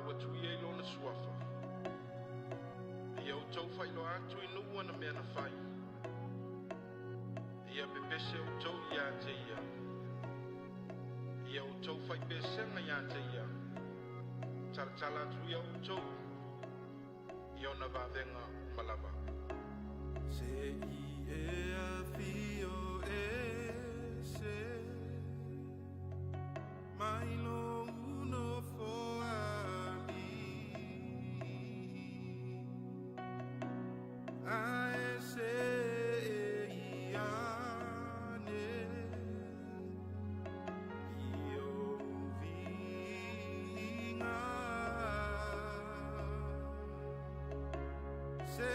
valaau atu ia i Lona Suafa, ia outou faailoa atu i nuu ana mea na fai, ia pepese outou ia te ia, ia outou faipesega ia te ia, talatala atu ia outou i ona vavega uma lava. Se i e afio ese mai lou nofoalii, Ae seei ane i ou viiga. Se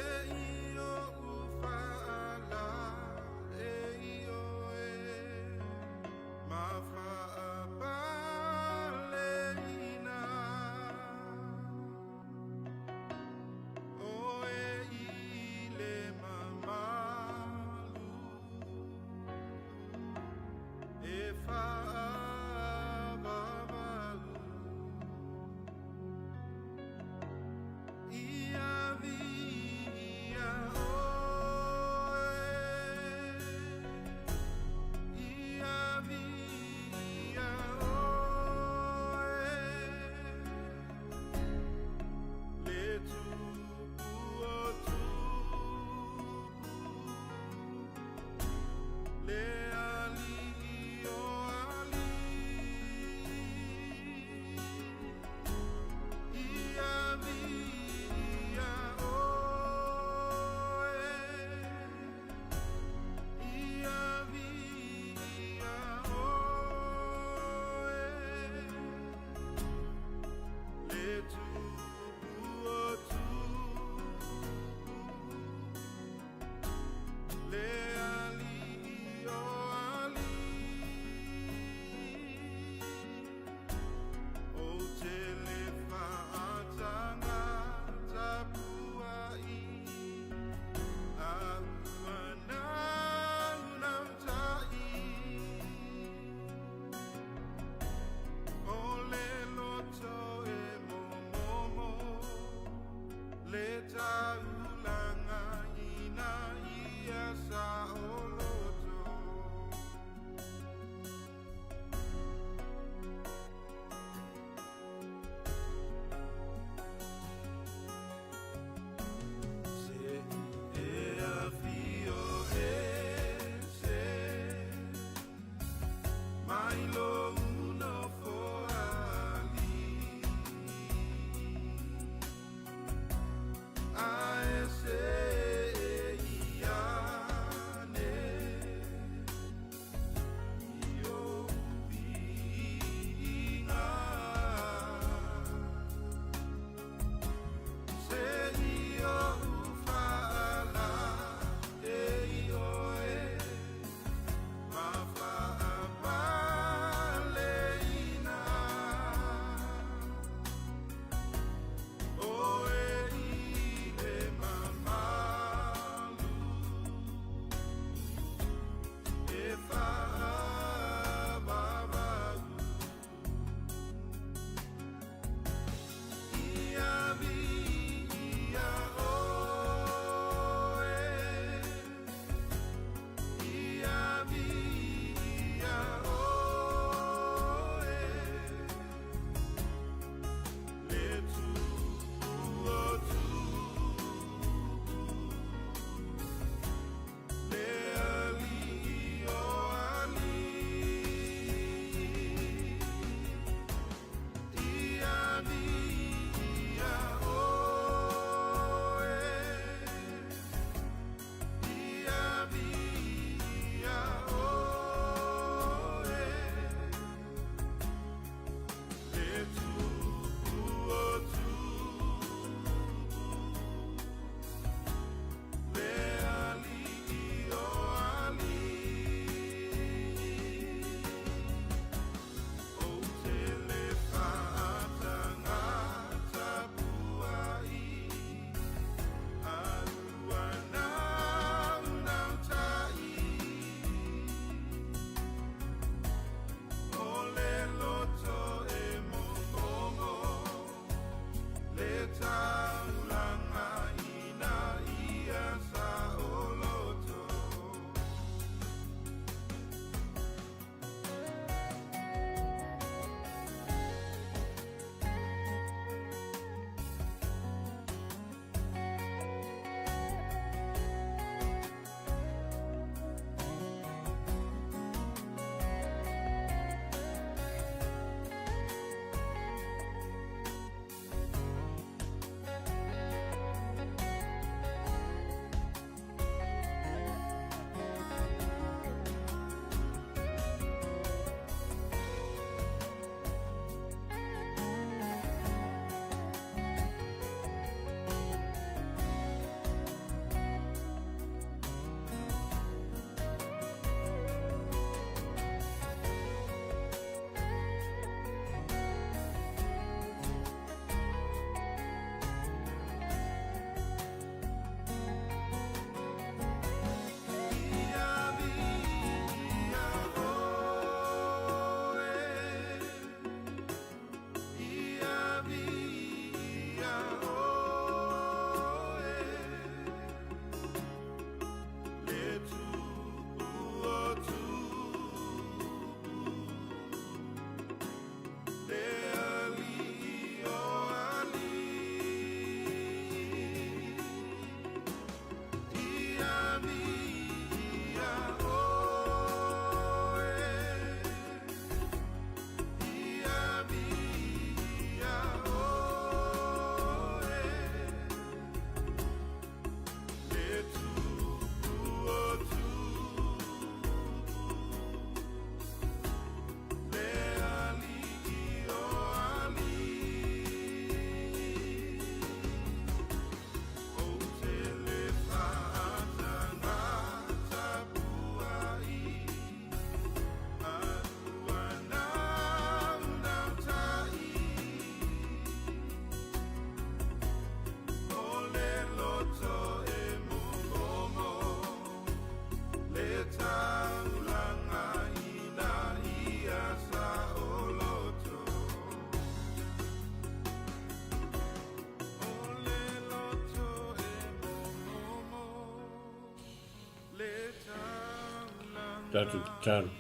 Tatou tatalo.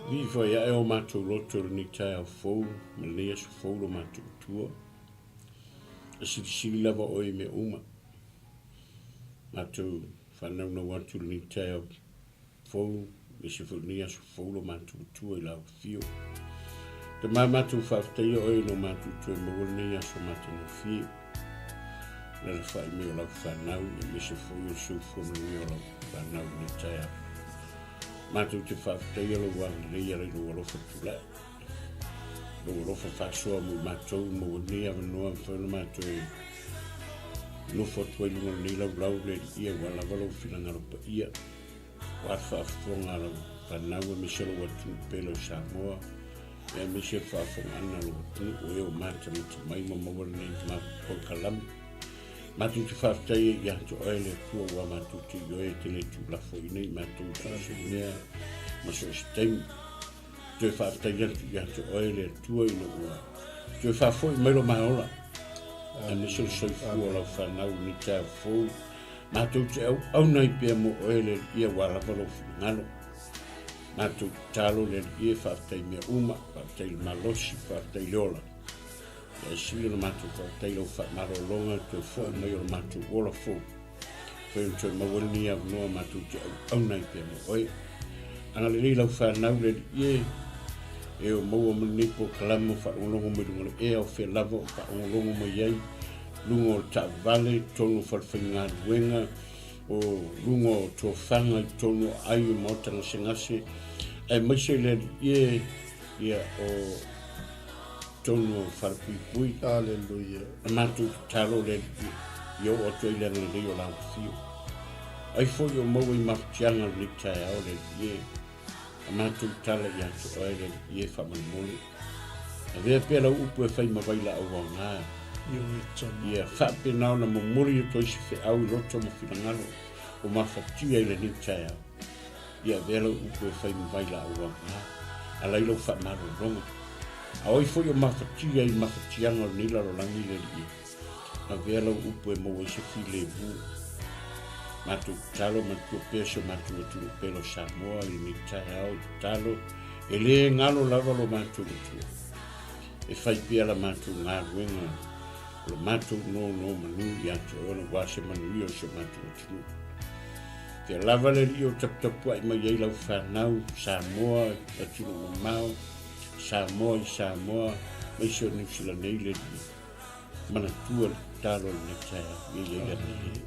Vii foi ae o matou loto i lenei taeao fou ma lenei aso fou lo matou Atua. E silisili lava oe i mea uma. Matou faanaunau atu i lenei taeao fou, aemaise foi lenei aso fou lo matou Atua i lau afio. Tama matou faafetaia oe ina matou toe maua lenei aso matagofie. Lalafai mai o lau fanau, aemaise foi o le soifua manuia o lau fanau i lenei taeao. Matou te faafetaia lou agalelei ala i lou alofa tulai. Lou alofa faasoa mo matou maua lenei avanoa mafai ona matou e nofo atu ai luga o lenei laulau le alii aua lava lou finagalo paia. Aua le faafofoga a lau fanau aemaise lou atunuu pele o Samoa, aemaise le faafofogaaga a lou atunuu o e o matamata mai ma maua lenei polokalame. Matou te faafetai ai ia te oe le Atua ua matou te ioe e te le tuulafoina i matou i so o se mea ma so o se taimi. Toe faafetai atu ia te oe le Atua ina ua toe faafoi mai lo maola, aemaise o le soifua o lau fanau i lenei taeao fou. Matou te auauna ai pea mo oe le Alii aua lava lou finagalo. Matou tatalo le Alii e faafetai mea uma, faafetai i le malosi, faafetai i le ola. Ia sili ona matou faafetai lau faamalologa toe foi mai o le matou ola fou. Foi ona toe maua lenei avanoa matou te auauna ai pea mo oe. Agalelei lau fanau le Alii e, e o maua ma lenei polokalame o faalogologo mai luga o le ea o fea lava o faalogologo mai ai, luga o le taavale, totonu o falefaigaluega, o luga o tofaga i totonu o ai o maota gasegase, aemaise le Alii e, ia o totonu o falepuipui. Aleluia. Na matou tatalo le Alii ia oo atu ai le agalelei o lau afio. Ai foi o maua i mafatiaga o lenei taeao le Alii e. Na matou tala ia te oe le Alii e faamolemole. Avea pea lau upu e fai ma vailaau aoga. Ia faapena ona momoli atu ai se feau i loto ma finagalo o mafatia i lenei taeao. Ia avea lau upu e fai ma vailaau aoga, ala ai lau faamalologa. A o ai foi o mafatia i mafatiaga o lenei lalolagi le Alii e, avea lau upu e maua ai se filemu. Matou tatalo manatua pea si o matou atunuu pele o Samoa i lenei taeao i tatalo, e le galo lava lo matou Atua. E fai pea la matou galuega o le matou nonomanu ia te oe ona ua se manuia o si o matou atunuu. Fea lava le alii o taputapuai mai ai lau fanau, Samoa, atunuu mamao, Samoa i Samoa, aemaise o Niu Sila nei le alii. Manatua le tatalo i lenei taeao, ia i ai le agalelei.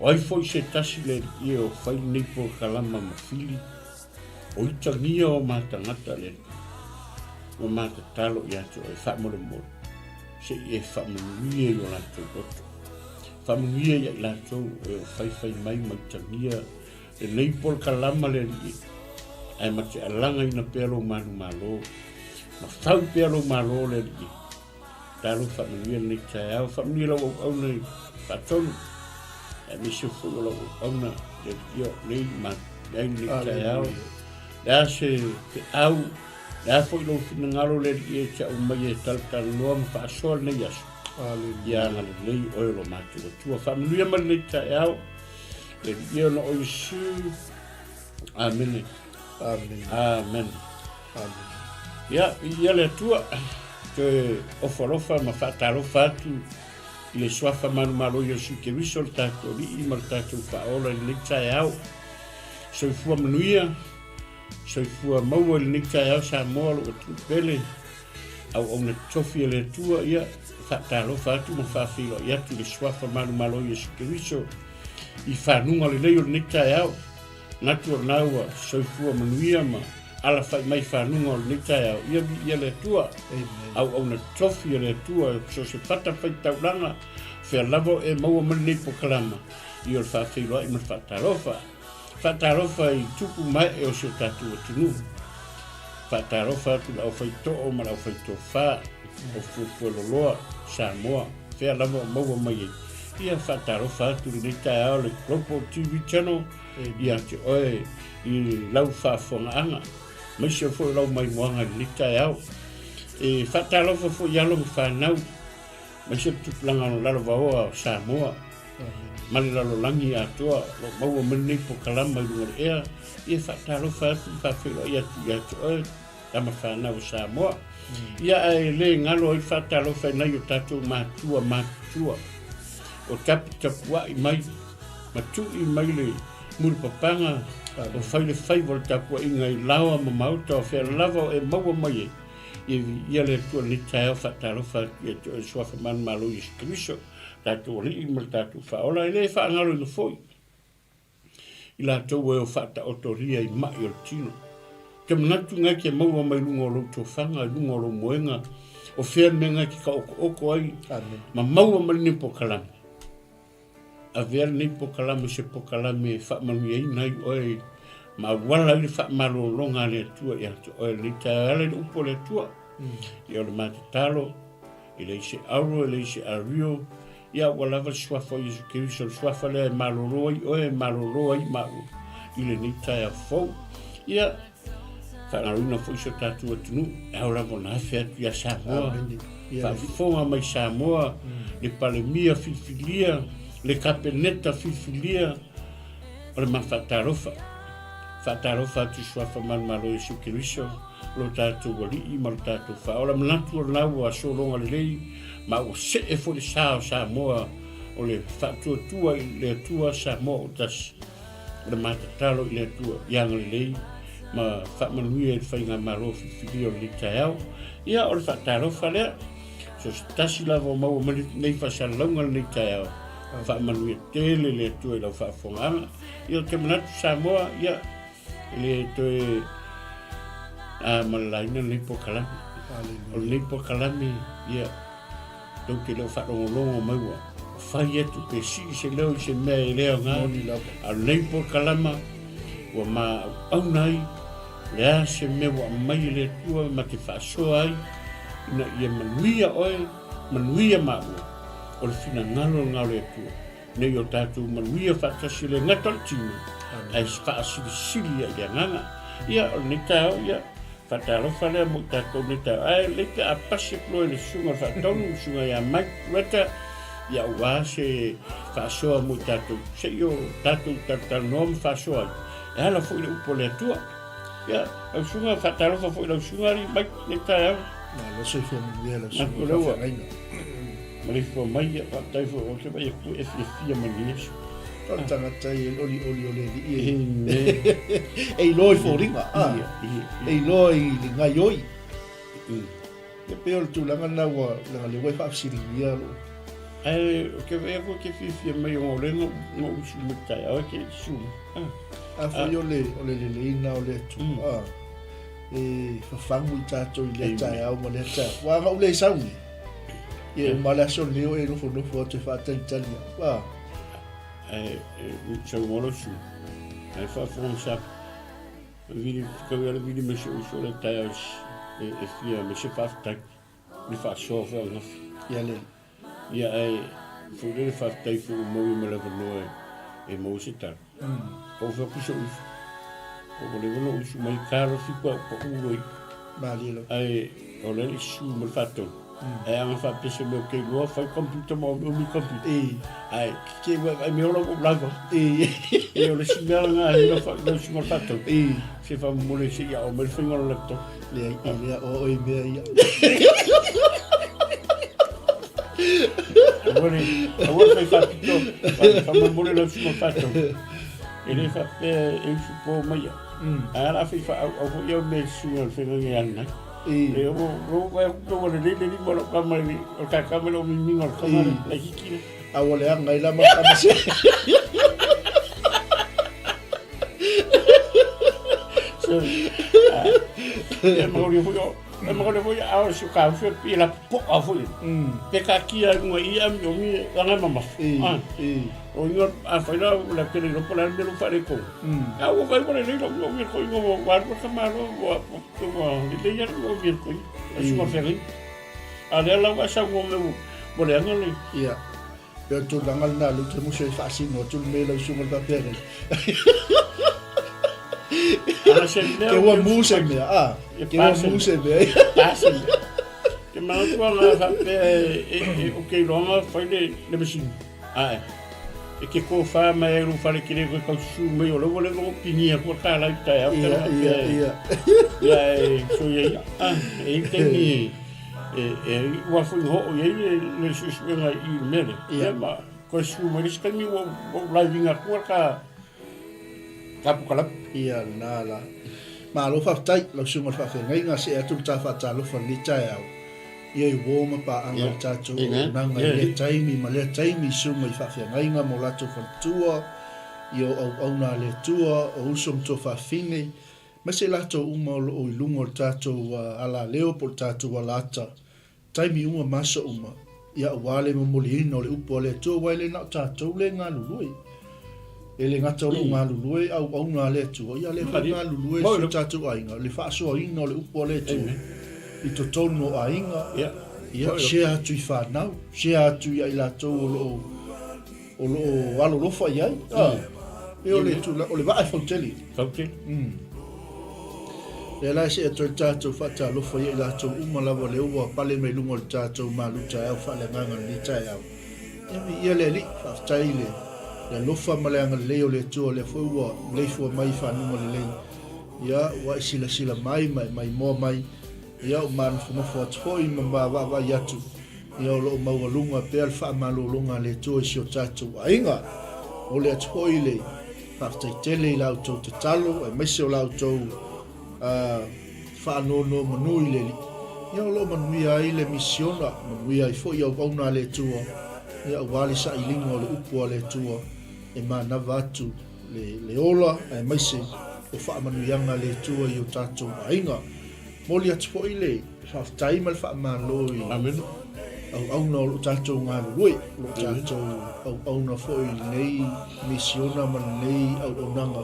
O ai foi se tasi le alii e o fai lenei polokalama ma fili, o itagia o ma tagata le alii. Ua ma tatalo ia te oe faamolemole, se i e faamanuia i o latou loto. Faamanuia ia i latou e o faifai mai ma itagia lenei polokalama le Alii, ae ma te alagaina pea lou manumalo, ma fau pea lou malo le Alii. Talo faamanuia lenei taeao, faamanuia lau auauna i faatonu, aemaise foi o lau auauna le Alii o nei ma ai lenei taeao. Le a se feau, le a foi lou finagalo le Alii e te aumai e talatalanoa ma faasoa lenei aso. Ia agalelei oe o lo matou Atua. Faamanuia mai lenei taeao, le Alii ona o Iesu. Amene. Amene. Amene. Amene. Ia, viia le Atua, toe ofo alofa ma faatalofa atu i le suafa manumalo o Iesu Keriso le tatou Alii ma le tatou Faaola i lenei taeao. Soifua manuia, soifua maua i lenei taeao Samoa lou atunuu pele, auauna totofi a le Atua, ia faatalofa atu ma faafeiloai atu i le suafa manumalo o Iesu Keriso i fanuga lelei o lenei taeao. Manatu o lena ua soifua manuia ma alafai mai fanuga o lenei taeao, ia viia le Atua. Auauna totofi a le Atua, so o se fata faitaulaga, fea lava o e maua mai lenei polokalama, ia o le faafeiloai ma le faatalofa. Faatalofa i tupu ma ee o si o tatou atunuu. Faatalofa atu i le aufaitoo ma le aufaitofa o Fuafualoloa, Samoa, fea lava o maua mai ai. Ia faatalofa atu i lenei taeao le Global TV Channel ia te oe i lau faafofogaaga, aemaise foi o lau maimoaga i lenei taeao. E faatalofa foi i alo ma fanau, aemaise le tupulaga o lalovaoa o Samoa. Ma le lalolagi atoa o lo o maua mai lenei polokalama i luga o le ea, ia e faatalofa atu ma faafeiloai atu ia te oe, tama fanau a Samoa. Ia ae le galo ai le faatalofa i nai o tatou matua matutua o taputapuai mai ma tui mai le mulipapaga o fai le faiva o le tapuaiga i laoa ma maota o fea lava o e maua mai ai. Ia viia le Atua i lenei taeao, faatalofa atu ia te oe Suafa Manumalo Iesu Keriso, tatou Alii ma le tatou Faaola, e le faagaloina foi i latou e o faataotolia i mai o le tino. Ou te manatu ngai ke maua mai luga o lou tofaga, i luga o lou moega, o fea le mea ngai ke taotooto ai, ma maua mai lenei polokalame. Avea lenei polokalame se polokalame e faamanuiaina ai oe ma auala ai le faamalologa a le Atua ia te oe lenei taeao e ala i le upu a le Atua. Ia o le matatalo, e leai se auro, e leai se ario, ia ua lava le suafa o Iesu Keriso, le suafa lea e malolo ai oe, e malolo ai maua i lenei taeao fou. Ia, faagaloina foi si o tatou atunuu, e ao lava ona afe atu ia Samoa, faafofoga mai Samoa, le Palemia filifilia, le Kapeneta filifilia, o le ma faatalofa. Faatalofa atu i suafa manumalo Iesu Keriso, lo tatou Alii ma lo tatou Faaola. Manatu o lena ua sologa lelei ma ua see foi le sa o Samoa o le faatuatua i le Atua Samoa o tasi. O le matatalo i le Atua ia agalelei ma faamanuia i le faigamalo filifilia o lenei taeao. Ia, o le faatalofa lea. So se tasi lava o maua mai lenei faasalalauga lenei taeao, faamanuia tele le Atua i lau faafofogaaga. Ia, ou te manatu Samoa, ia, e le toe a malalaina lenei polokalame. O lenei polokalame, ia, tou te le o faalogologo mai ua fai atu pe sii se leo i se mea e le aoga. A o lenei polokalama ua maauauna ai le a se mea ua aumai e le Atua ma te faasoa ai ina ia manuia oe, manuia maua. O le finagalo lena o le Atua, ina ia o tatou manuia faatasi e le gata o le tino, ae faasilisili ai le agaga. Ia, o lenei taeao, ia, Faatalofa lea mo i tatou nei taeao. Ae lelei pe a pasi atu loa i le susuga o le faatonu, le susuga ia Mike Reta, ia aua se faasoa mo i tatou, se i o tatou talatalanoa ma faasoa ai, e ala foi i le upu a le Atua. Ia, lau susuga, faatalofa foi i lau susuga alii Mike nei taeao. Malo soifua manuia lau susuga faafeagaiga. Maleifua mai, ia, faafetai foi ou te vaai atu e fiafia mai lenei aso. O le tagata ia e olioli o le alii e. Amen. E iloa i foliga, a. Ia, ia, ia. E iloa i le gaioi. Ia pei o le tulaga lena ua leaga lea ua e faafesiligia lou. Ae ou te vaai atu e te fiafia mai ona o lea na ou usu mai taeao e te susu mai. A foi o le o le lelei lena o le Atua, a, e fafagu i tatou i lea taeao ma lea taeao. Aua a na ou le sau nei, Ia uma le aso lenei o e nofonofo atu e faatalitali au. Ah. Ae saunoa lau sui. Ae faafofoga sa vili kau ia le vili me se uso le taeao e fia me se faafetai le faasoa foi ananafi. Ia le. Ia ae foi le faafetai foi ua maua ma le avanoa e maua se tala. Ou fai atu se uso. Ua leva ona usu mai kalofi koa ua pau loi. Malie lava. Ae o lea le susu ma le faatonu. Ae ana faapea se mea ou te iloa fai computer ma umi computer. Ae ke ua ai mea ola ua lava. E o le isi mea lena e lau susu ma le faatonu. Se faamomole se ia o mai le faiga o le laptop. Leai, e lea o oe mea ia. Aua le, aua le fai faapito, faamomole lau susu ma le faatonu. E le faapea e usu po mai au. Ae a la fai faaauau foi au mea i susuga o le feagaiga ia Nanai. E o o vai atu pe ua lelei le lima o lau tama i o le kakama i lau mimiga o le tama le laitiiti lea. A ua leaga ai la ma tama se. So, e maoli foi o e maoli foi a o se ka usu e la po'a foi. Pe ka kia i runga i ami o mi langa mamafa. O inga a fai la la tele lo pola me lo fare ko. A ua fai ua lelei lau ua ko inga ua ua alu ka malo ua ua lelei ala ua vi ko. A su feagaiga. A lea la ua sau ua me ua leaga le. Ia. Pe o le tulaga lena lea ou te musu e faasino atu le mea i lau susuga i le faafeagaiga. Ana se mea. Ke ua mu se mea, a. Ke ua mu se mea. Pa se mea. Ke manatua nga faapea e o ke iloa nga fai le masini. Ae. E te kōwhā mai ai lou fale tele koe kau susu mai o la ua leva o pinia kua tāla i tae au Ia, ia, ia. Ia, e, so ia ia, ah, e i taimi e, e, e, ua foi ho o ia i le suesuega i le mele. Ia, ma, koe susu mai le isi taimi ua, ua laivinga kua ka, ka pukalapu. Ia, lena la. Malo faafetai, lau susuga i le faafeagaiga, see atu le ta faatalofa i lenei taeao. Ia i uō ma paaga le tatou auaunaga i lea taimi ma lea taimi i susuga i faafeagaiga ma o latou faletua, i o auauna a le Atua, o uso ma tuafafine, aemaise i latou uma o lo o i luga o le tatou alaleo po o le tatou alaata, taimi uma ma aso uma, ia aua le momoliina o le upu a le Atua aua e le na o tatou lea e galulue. E le gata o lo o galulue auauna a le Atua, ia lea foi e galulue si o tatou aiga, le faasoaina o le upu a le Atua i totonu o aiga, ia share atu i fanau, share atu ia i latou o lo o o lo o alolofa i ai. Ah, e o le tula, o le vaa e fautele. Fautele. Lea la e see atu ai le tatou faatalofa ia i latou uma lava lea ua pale mai luga o le tatou malu taeao faaleagaga i lenei taeao. Ia viia le Alii, faafetai i le alofa ma le agalelei o le Atua lea foi ua maleifua mai i fanuga lelei. Ia, ua e silasila mai ma e maimoa mai, ia ua manofonofo atu foi ma vaavaai atu, ia o lo o maualuga pea le faamalologa a le Atua i si o tatou aiga. Momoli atu foi le faafetai tele i la outou tatalo aemaise o la outou faanonomanu i le Alii, ia o lo o manuia ai le misiona, manuia ai foi auauna a le Atua, ia aua le sailiga o le upu a le Atua e manava atu le, le ola aemaise o faamanuiaga a le Atua i o tatou aiga. Momoli atu foi le faafetai ma le faamalo i Amen. auauna o lo o tatou galulue, o lo o tatou auauna foi i lenei misiona ma lenei auaunaga,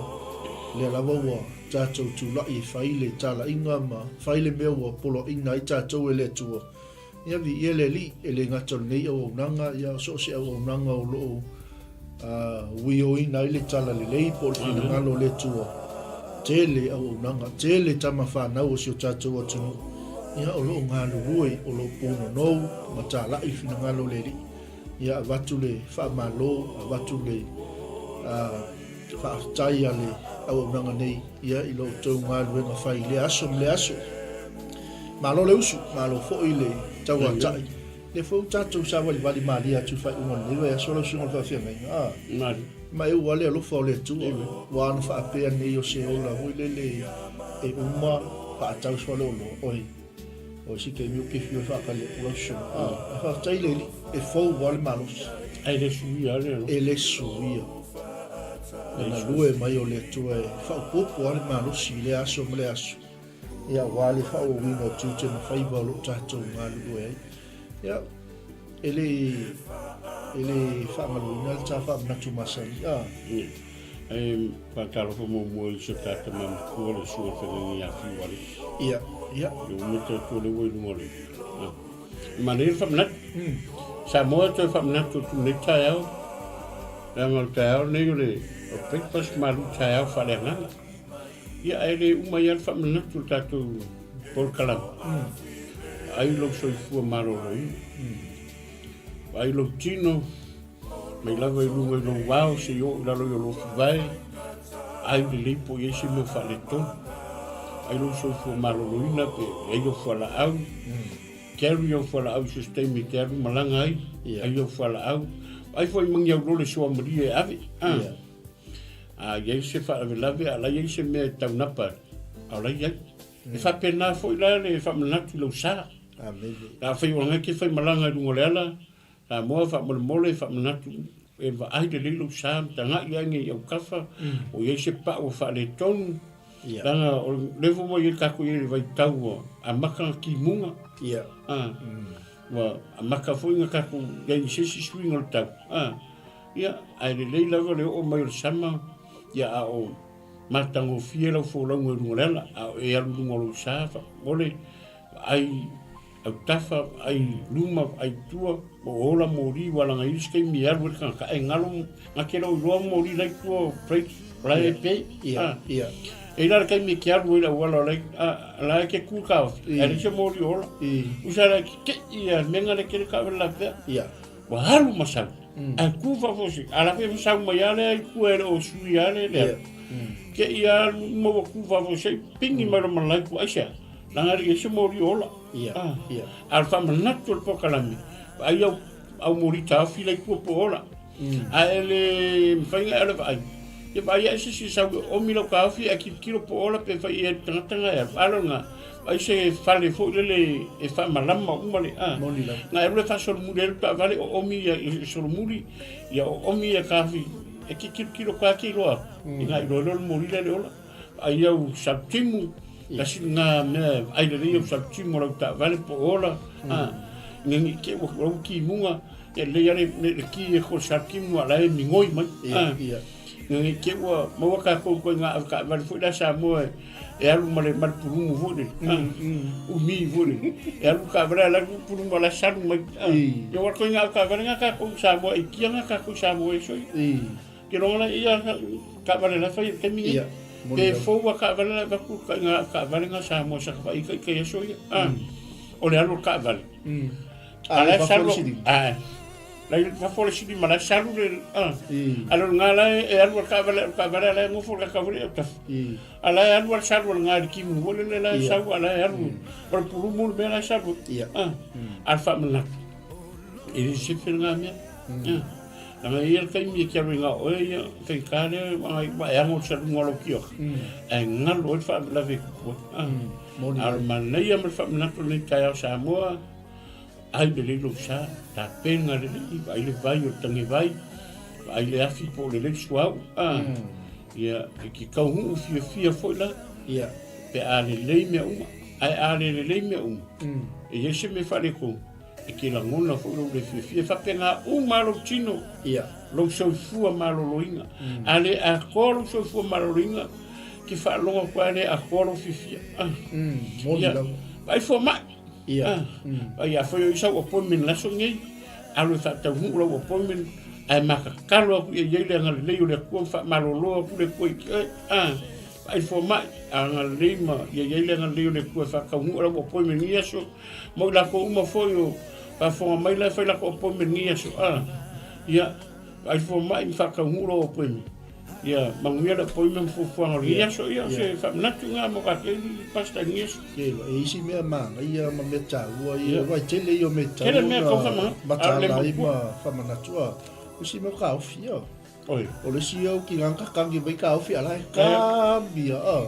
lea lava ua tatou tulai e fai le talaiga ma fai le mea ua poloaiina ai tatou e le Atua. Ia viia le Alii, e le gata o lenei auaunaga, ia o so o se auaunaga o lo o uioina ai le talalelei po o le finagalo o le Atua. Tele auaunaga, tele tama fanau o si o tatou atunuu, ia o lo o galulue, o lo o punonou ma talai le finagalo o le Alii. Ia avatu le faamalo, avatu le faafetai a le auaunaga nei ia i lo outou galuega fai i lea aso ma lea aso. Malo le usu, malo foi le tauatai. Lea foi ua tatou savalivali malie atu i faaiuga o lenei vaiaso lau Susuga i le Faafeagaiga. Ah, Malie. Ma e ua le alofa o le Atua. Ua ana faapea nei o se ola foi lele e uma faatau se faleoloa. Oi. O se taimi ou te fiu e faatali atu lau susuga. Ah, e faafetai le Alii, e fou lava le malosi. E le suia le alofa. E le suia. Le galue mai o le Atua e faaopoopo lava le malosi i lea aso ma lea aso. Ia, aua le faaauauina o tiute ma faiva o lo o tatou galulue ai. Ia, e le, e le faagaloina le ta faamanatu masani. Ah. Ia. E faatalofa muamua i so ta tama matua le Susuga Feagaiga ia Fiu Alesi. Ia, ia. Ia ua matou atu lea ua i luga o le... Manaia le faamanatu. Samoa toe faamanatu atu nei taeao. Leaga o le taeao nei o le o breakfast malu taeao faaleagaga. Ia ae le uma ai lava le faamanatu o le tatou polokalame. Ai lou soifua maloloina. Ai lou tino mai lava i luga i lou ao seia oo i lalo i o lou fuvae, ai lelei po o i ai se mea o faaletonu. Ai lou soifua maloloina pe ai au fualaau, carry au fualaau i se isi taimi e te alu malaga ai, ai au fualaau. Ai foi ma ni au lole suamalie e ave. A i ai se faalavelave a o la e i ai se mea e taunapa atu, a o la e i ai. E faapena foi la le faamanatu i lau sa. A fai o laga e te faimalaga i luga o le ala, Samoa faamolemole faamanatu e vaai lelei lou sa ma tagai ane i autafa o i ai se pau ua faaletonu leaga o lea foi ua i ai tatou i le vaitau ua amata ona timuga ua amata foi ona tatou i ai i se isi suiga o le tau ia ae lelei lava le oo mai o le sama ia a o matagofie lau folauga i luga o le ala a o e alu i luga o lou sa faamolemole vaai autafa, vaai luma, vaai tua, po o ola moli ua laga i se taimi e alu ai le tagata ae galo na te le o iloa moli la i tua o brakes o la e pei. Ia, ia. E i la le taimi e te alu ai le auala o la la e te ku taofi, ae leai se moli o ola. Usa la e te tei ia mea na le tele taavale lapea. Ia. Ua alu ma sau. Ae tu faafuasei, a o la foi e sau mai lava lea i tua e le o sui lava le lea. Te i alu uma ua tu faafuasei, pigi mai loa ma le lae tua, aisea? Leaga e le i i ai se moli o ola. A o le faamanatu o le polokalame, vaai au au moli taofi la i tua po o ola. Ae le mafai ona e alu e vaai. Ia vaai ae se isi e sau e oomi lau taofi ae tilotilo po o ola pe fai i ai le tagata na e alu. A lona, vaai se fale foi lele e faamalama uma le a. Moni lava. Na e alu e faasolomuli ai le taavale oomi ia i solomuli, ia oomi ia taofi e te tilotilo ka te iloa atu. Ina iloa loa le moli lea le ola. Vaai au salutimu, tasi lena mea e vaai lelei au salutimu o lau taavale po o ola. A, ina ne i te i ua lau timuga, e lelei lava le ki e ko le salutimu a o la e migoi mai. A, ina ne i te i ua maua tatou ituaiga avetaavale foi la Samoa e alu ma le pulumu foi lele, a, umi foi lele. E alu le taavale a o la e pulumu a o la e salu mai. A, ia aua o le ituaiga avetaavale lena tatou i Samoa e aikia na tatou i Samoa e soia. Ke logo la ia taavale la fai i le taimi nei. Pe fou a taavale la avatu ituaiga taavale na Samoa sa ka vaai i aso ia. A, o le alu o le taavale. A la e salu, a, la i fafo o le silima la e salu le, a, a le lena la e alu a le taavale, o le taavale a la e nofo le taavale i autafa. A la e alu a le salu a lena i le timu foi lele la e sau a la e alu, o le pulumu le mea la e salu ai. A, a le faamanatu, e le sefe lena mea. A, leaga e i ai le taimi e te alu ai na o oe ia, faigata lea ua e ago i le saluga o lau tioka, ae galo ai le faalavelave e tupu ai. A, a o le manaia ma le faamanatu o lenei taeao Samoa, Ai lelei lou sa, tapena lelei, vaai le vai o le tagevai, vaai le afi po o lelei le suauu, a. Ia, e te taunuu fiafia foi la, pe a lelei mea uma. Ae a le lelei mea uma, e i ai se mea faaletonu, e te lagona foi lou le fiafia. E faapena uma lava lou tino, lou soifua maloloina. A le atoa lou soifua maloloina, e te faalogo atu lava e le atoa lou fiafia. Moni lava. Vaai fomai. Ia. Ai afai o i sau appointment i le aso lenei, alu e faataunuu lau appointment, ae ma tatalo atu ia i ai le agalelei o le Atua ma faamalolo atu le Atua i te oe. Ah, vaai fomai, agalelei ma ia i ai le agalelei o le Atua e faataunuu lau appointment i lenei aso, mo i latou uma foi o faafofoga mai la e fai latou appointment i lenei aso. Ah, ia, vaai fomai ma faataunuu lou appointment. Ia manuia le appointment ma fuafuaga o lenei aso. Ia, o se faamanatu lena mo tatou Pastor i lenei aso. E isi mea manaia ma mea taua ia, aua e tele ia o mea tatau Tele mea tau ona faamanatu. mataala ai ma faamanatu. A o isi mea o taofi ia. Oi. O le isi au ki ngā kakangi mai taofi ala e kamia. A.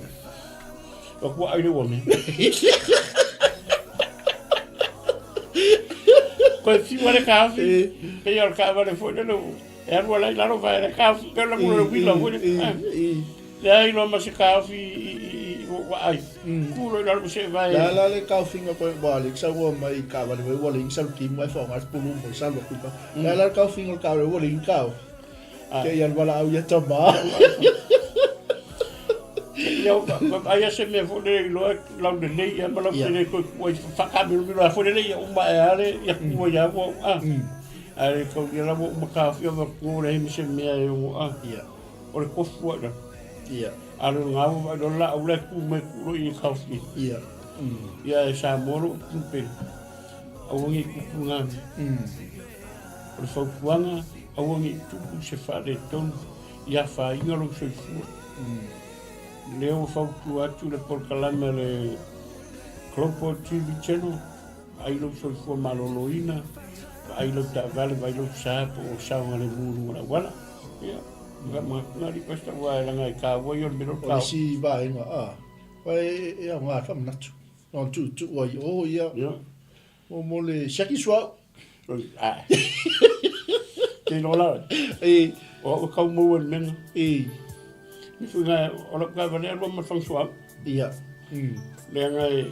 O kua ai le ua mea. Koe fiu ale taofi. Pei o le taavale foi lele E alu ala i lalo vae le taofi pe la mula le uila foi le leai loa ma se taofi i ua ai tu loa i lalo ma se vae. La la le taofiga koe ua le saunoa mai i taavale foi ua leai ni salukimu ae faaaoga le pulumu e salu atu i fafo. La la le taofiga o le taavale ua leai ni taofi. Te i alu valaau ia tama. Ia vaai a se mea foi lele iloa laulelei ia ma lautele koe tua i faataamilomilo a foi lele ia uma ae a le ia tua ia ua a. Ae kau ia la ua uma taofia ma tua leai ma se mea e ono a. O le tofu ai la. A le ngā ua vaai loa laau la e tu mai ku loa i taofia. Ia e Samoa lou upu pele. Aua ne i tupu ngā mea. O le fautuaga, aua ne i tupu se faaletonu i afaina lou soifua. Lea ua fautua atu le polokalame a le Global TV Channel, vaai lou soifua maloloina, vaai lau taavale, vaai lou sa po o saogalemu i luga o le auala. Ia, faamanatu na alii Pastor aua leaga e taua ia o le mea lea o le O le isi vaega, a, aua e aoga e faamanatu. Na ona tuutuu ai i o ia. Ia. Mo le siaki suauu. Ke iloa la oe. E. O au e kau maua i le mea lena. E. Ni foi ngai, o lau taavale alu ma le fana suauu. Ia. Leaga e,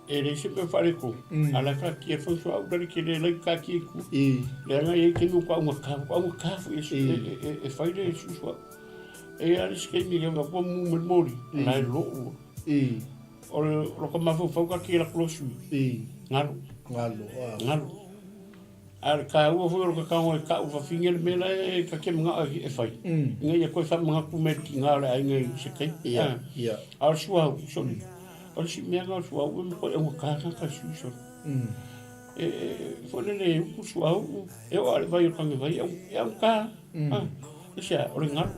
e leai se mea faaletonu. A o la e taatia le fana suauu la le tele la e taatia i tua. E. Leaga e i ai taimi ua taaugata, ua taaugata foi e, e, e fai le suauu. E i ai lava le isi taimi e ua mumu mai le moli, la e lou. E. O lota mafaufau ta te laku loa sui. I. Galo. Galo, a. Galo. A o le taua foi o lota tago e tau fafine le mea la e ta te manao e fai. Ina ia toe faamanatu mai e le tina o le aiga i se taimi. Ia, ia. A o le suauu, sole. O le isi mea lena o le suauu e matuai augata tagata i sui, sole. E foi lele e uku suauu, e oo lava i le vai o le tagivai e augata lava. Aisea? O le galu,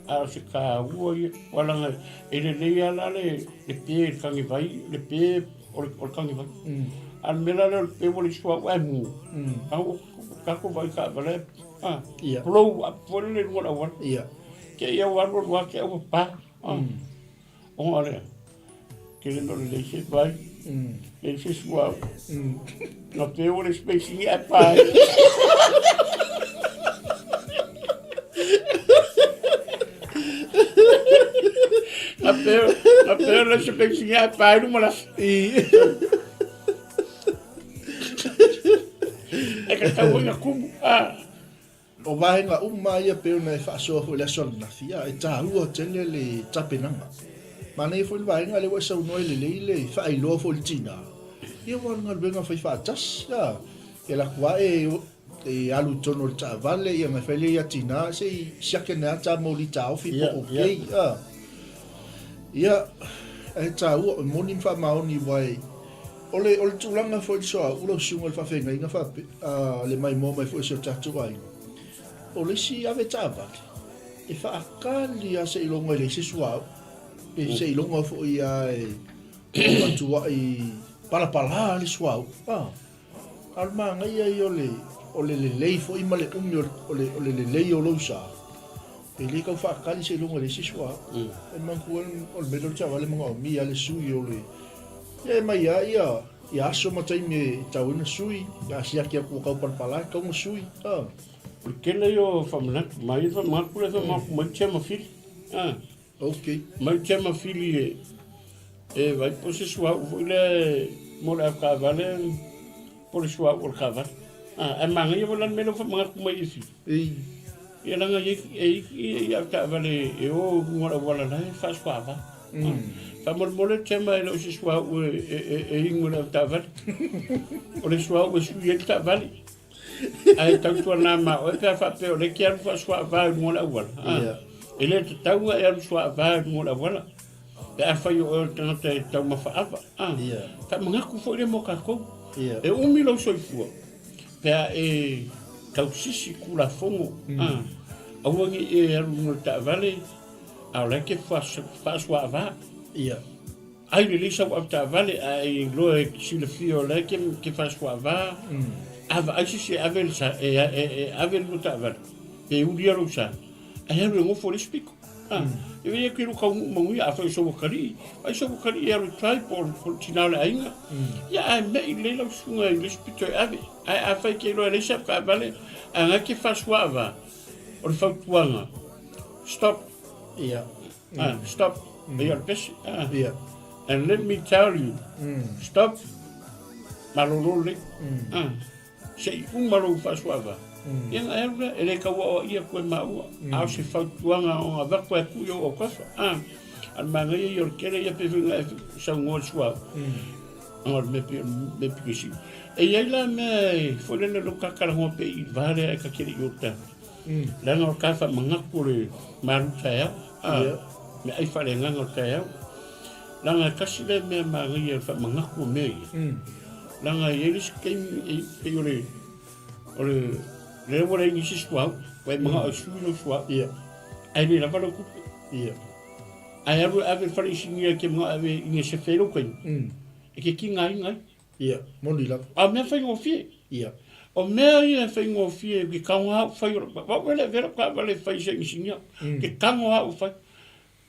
a o se taua ia, aua leaga e lelei lava la le pe i le tagivai, le pe o le tagivai. A o le mea la lea o le pe ua leai se suauu ae mu, a ua tatou vaai i taavale ae blow up foi lele i luga o le auala. Te i ua alu alu lava te i ua pa. Ona o lea, tele mea o le leai se vai, leai se suauu. Na pe ua leai se penisini ae pa ai. Na pe, na pe ua leai se penisini ae pa ai luma le afi. E tatau ai ona tumu. O vaega uma ia pei ona e faasoa foi i le aso ananafi, a e taua tele le tapenaga. Manaia foi le vaega lea ua e saunoa ai lelei le faailoa foi i le tina, ia aua o le galuega fai faatasi, a, e alu atu lava e, e alu i totonu o le taavale, ia ona fai lea ia tina, se i siaki ane lava ta moli taofi po o okay, a. Ia, ae taua, e moni ma faamaoni aua e, O le, o le tulaga foi i le soauu lau susuga i le faafeagaiga faapea, a, le maimoa mai foi o si o tatou aiga, o le isi ave taavale, e faakali lava seiloga e leai se suauu, pe seiloga foi lava e matuai palapala le suauu. A, a o le manaia ia o le, o le lelei foi ma le umi o le, o le lelei o lou sa, e le tau faakali seiloga e leai se suauu. E manatua o le mea lea o le taavale e manaomia lava le sui o le, Ia e mai lava ia, ia aso ma taimi e tau ai ona sui, a siaki atu ua tau palapala e tatau ona sui. A. O le tele ia o faamanatu mai, le faamanatu lea faamanatu mai Tia ma Fili. A. Ok. Mai Tia ma Fili e, e vai po se suauu foi lea mo le avetaavale po le suauu o le taavale. A, ae manaia foi la le mea lea ua faamanatu mai e Fili. Ei. Ia leaga e i ai i avetaavale e o i luga o le auala la e faasuaava. Faamolemole Tema e le o se suauu e inu e le avetaavale. O le suauu e sui ai le taavale. Ae tautuana ma oe pe a faapea o lea e te alu faasuaava i luga o le auala. E le tatau ona e alu suaava i luga o le auala pe afai o oe o le tagata e taumafa ava. Faamanatu foi lea mo tatou. E umi lou soifua pe a e tausisi i Tulafono, aua ne i e alu i luga o le taavale a o la e te faasuaava. Ia. Ai lelei sau avetaavale ae e iloa e silafia o la e te faasuaava, a vaai se isi e ave le sa, e ave le lua taavale, pe ulia lou sa, ae alu e nofo i le isi pito. E vei atu i lou taunuu manuia, afai o sou atalii, ai sou atalii e alu e try po o le tina o le aiga, ia ae me'i lelei lau susuga i le isi pito e ave. Ae afai e te iloa e leai se avetaavale, ae na e te faasuaava, o le fautuaga, stop. Ia. Ah, stop. Ia o le pesi. Ah. Ia. And let me tell you, stop. Malolo lelei. Ah. Se i uma lou faasuaava. Ia ona e alu lea, e le tau aoaia atu e maua, a o se fautuaga ona avatu e tuu i ou autafa. Ah. A o le manaia ia o le tele ia pei foi ona e saunoa i le suauu. Ona o le mea pei o le mea pito i sili. E i ai la mea e foi lele lou tatalanoa pea i le va lea e ta te le i o i le Leaga o le ta faamanatu o le malu taeao, a, meaai faaleagaga o le taeao. Leaga e tasi lea mea manaia o le faamanatu o mea ia. Leaga e i ai le isi taimi e pei o le, o le, lea ua leai nisi suauu, ua e manao e sui lou suauu. Ia. Ae le lava lau tupe. Ia. Ae alu e ave i le fale isinia e te manao e ave ina sefe ai lou taimi, e te tigaina ai. Ia, moni lava. A o mea faigofie. Ia. O mea ia e faigofie, ke tago lava au fai o lau, au e le avea lau taavale e fai i se inisinia. Ke tago lava au fai.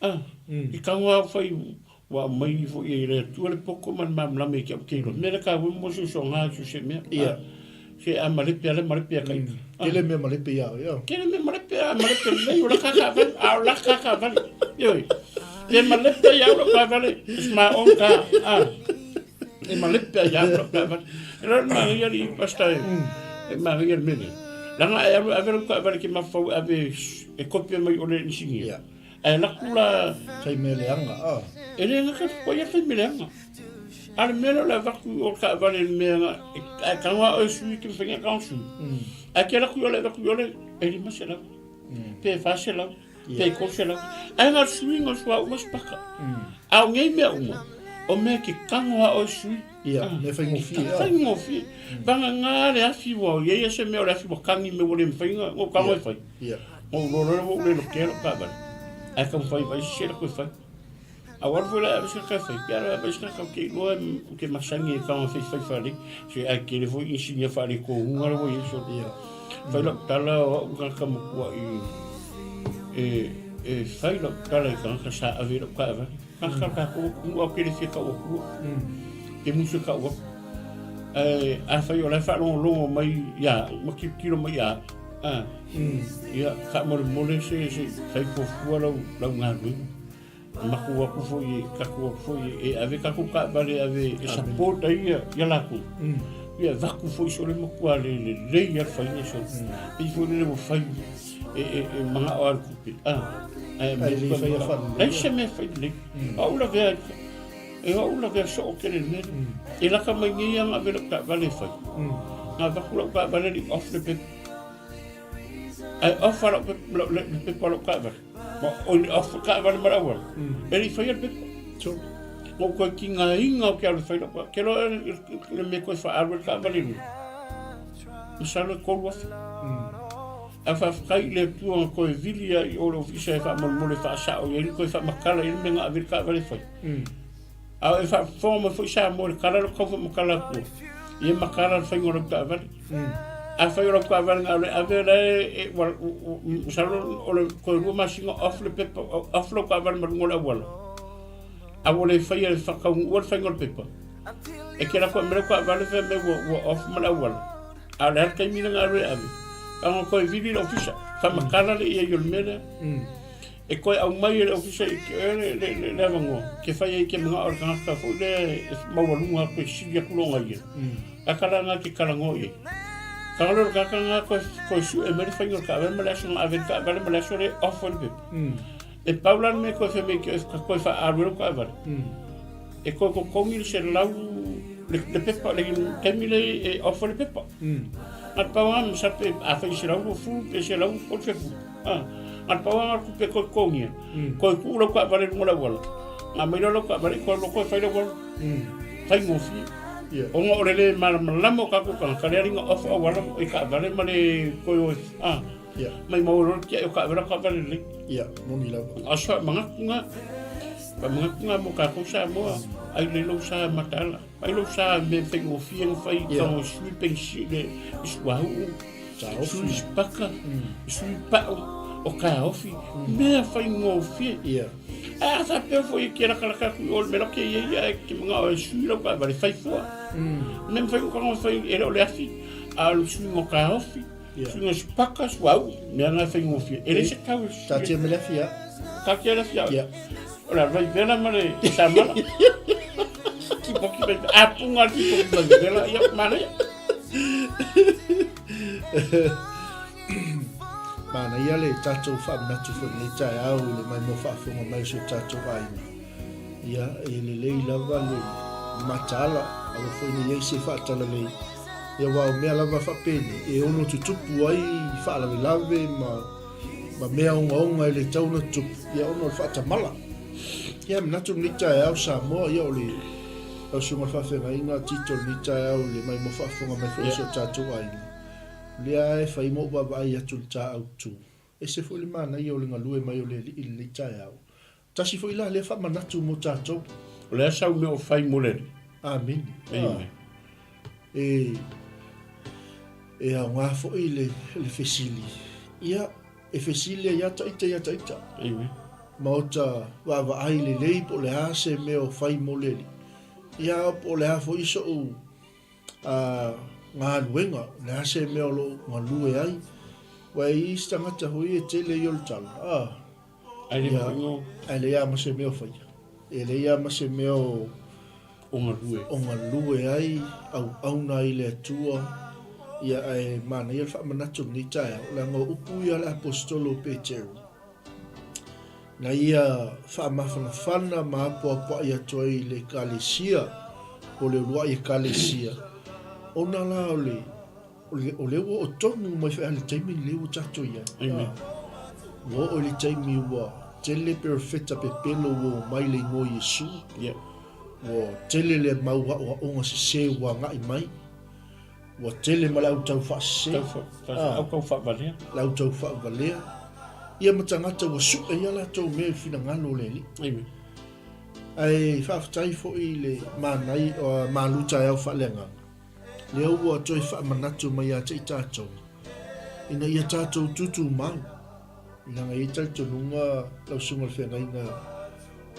Ah, ke tago lava au fai, ua aumai foi e le Atua le poto ma le malamalama ia te au te iloa. Mea lea taua mo se usoga so o se mea. Ia. Se a malepe a le malepe a ka ika. Tele mea malepe ia oe, ia. Tele mea malepe a malepe lelei o la ka taavale, a o la ka taavale. Ioe. Pe malepe ia au lau taavale, it's my own car. Ah. E malepe ai au lau taavale. E le manaia le pasta e, e manaia le mea lea. Leaga e alu e ave lau taavale ke mafaufau e ave e kopia mai o le inisinia. Yeah. Ae alu atu la... Fai mea leaga, ah. E le gata ko ia fai mea leaga. A le mea lea o le avatu o le taavale i le mea na, ae tago lava oe sui ke mafai ona tago sui. Ae ke alu atu i o le avatu i o le, e 500, pe 400. Pe 300. Ae na o le suiga o le suauu ma se paka. A o nei mea uma, O mea ke kago a oe sui. Ia, mea faigofie a. Faigofie. Vagana le afi ua i ai se mea o le afi ua kagi mea ua le mafai ona ou kago e fai. Ia. Ou iloa loa ua ou le lotea lau taavale. Ae taumafai vai se la koe fai. A ua alu foi la e ave se ka fai. Pe alu e ave se ka ke iloa ou te masani e kago fai fai faalelei. Se ae tele foi inisinia faaletonu la ua i ai solo. Ia. Fai lau tala o au tagata matuai e e fai lau tala i tagata sa ave i lau taavale. Tagata o le tatou atunuu ae ou te le fia tau atua. Te musu e tau atu. Ae afai o la e faalogologo mai ia au ma tilotilo mai ia au, a, ia faamolemole se se fai fuafua lau lau galuega. Matou atu foi tatou atu foi e ave tatou taavale e ave e support ai ia ia latou. Ia avatu foi sole matua le lelei lava le faiga sole. Pei foi lele ua fai e e e manao lava i le tupe a ae Ae le faia faalelei. Leai se mea fai lelei. O au lavea e o au lavea soo tele i le mea lea. E lata mai nei lava na ave lau taavale e fai. Na avatu lau taavale e le i off le pepa. Ae off lava lau le pepa o lau taavale. Ma oi le off taavale ma le auala. E le i faia le pepa. Na ou toe tigaina ou te alu e fai lau taavale. Ke loa le mea toe faaalu ai le taavale i luga. Masalo e 3000. Ae faafetai i le Atua na toe vili ai i o le ofisa e faamolemole e faasao i ai le toe faamatala i ai le mea na ave ai le taavale e fai. A e faafofoga mai foi Samoa i le tala lea ou te tau faamatala atu ai, ia matala le faiga o lau taavale. Afai o lau taavale na o le ave la e, masalo o le toe 2 masina off le pepa, off lau taavale ma luga o le auala, a ua le faia e faataunuua le faiga o le pepa, e te alu atu e aumai lau taavale fai mai ua off ma le auala. A o le a le taimi lea na alu e ave? Leaga toe vili le ofisa, faamatala le i ai o le mea lea. E toe aumai e le Ofisa i le avanoa ke fai ai ke manao o le tagata foi lea e maualuga atu e sili atu lona ia. A kala na ke talanoa i ai. Taga lea o le tagata lena toe sue mai le faiga o le taavale ma le aso na ave ai le taavale ma le aso lea e off ai le pepa. E pau la le mea e toe fai mai toe faaalu ai lau taavale. E toe totogi le 100 le pepa le taimi lea e off ai le pepa. Na o le pau lava masalo pe afai 120 pe 130. A na pau lava tupe toe totogia, toe tuu lau taavale i luga o le auala, na aumai loa lau taavale toe alu atu e fai le auala. Faigofie. Ona o le le malamalama o tatou tagata, lea na off auala i taavale ma le toe o e, maimau ai loa le tiai o taavale, o taavale lelei. Ia, moni lava. O se faamanatu lena, faamanatu lena mo tatou Samoa, ai lelei lou sa mataala, ai lou sa i mea faigofie na fai, tago sui penisile, suauu. Sui sipaka, sui pau, o kaofi, mea faigofie. Ia. Ae a faapea foi e te latalata atu i o i le mea la e i ai ae e te manao e sui lau taavale, fai fua. Mea mafai ona tago e fai, e le o le afi, a o le suiga o kaofi, suiga o sipaka, suauu, mea na e faigofie. E leai se tau e sui. Taatia mai le afi ia. Taatia le afi ia. Ia. O le vaivela ma le samala. Tipoki vaivela. A punga le tipoki vaivela, ia, manaia. Manaia le tatou faamanatu foi i lenei taeao i le maimoa faafofoga mai o si o tatou aiga. Ia, e lelei lava le mataala, aua foi ne i ai se faatalalei. Ia, aua o mea lava faapenei, e ono tutupu ai faalavelave ma, ma mea ogaoga e le tatau ona tutupu, ia ona o le faatamala. Ia, e manatu lenei taeao Samoa, ia o le lau susuga i le faafeagaiga Tito i lenei taeao i le maimoa faafofoga mai foi o si o tatou aiga. O lea e fai ma ou vaavaai atu i le ta autu. Ese foi le manaia o le galue mai o le Alii i lenei taeao. Tasi foi la lea faamanatu mo tatou. O le a sau mea o fai mo le Alii. Amene. Amen. E, e aoga foi le, le fesili. Ia, e fesili ai lava ita ia ita. Amen. Maota vaavaai lelei po o le a se mea o fai mo le Alii. Ia, po o le a foi so'u a galuega, o le a se mea o lo o galue ai. Ua e i isi tagata foi e tele ia o le tala, a, Ai le ia, mafai ae leai lava ma se mea o faia. E leai lava ma se mea o, o galue. O galue ai, auauna ai i le Atua. Ia, ae manaia le faamanatu o lenei taeao, leaga o upu ia a le Aposetolo o Peteru. Na ia faamafanafana ma apoapoai atu ai i le Ekalesia, po o le uluai Ekalesia, ona la o le, o lea ua oo tonu mai foi lava i le taimi lenei ua tatou i ai. Amen. Ua oo i le taimi ua tele perofeta pepelo ua omai i le igoa o Iesu. Yeah. Ua tele le mau aoaoga sese ua agai mai. Ua tele ma le au tau faasese. Au tau faavalea. Le au tau faavalea. Ia ma tagata ua sue ai a latou mea i le finagalo o le Alii. Amen. Ae faafetai foi i le manai, malu taeao faaleagaga. Lea ua toe faamanatu mai ia te i tatou, ina ia tatou tutumau. Leaga e i ai talitonuga lau Susuga i le Feagaiga,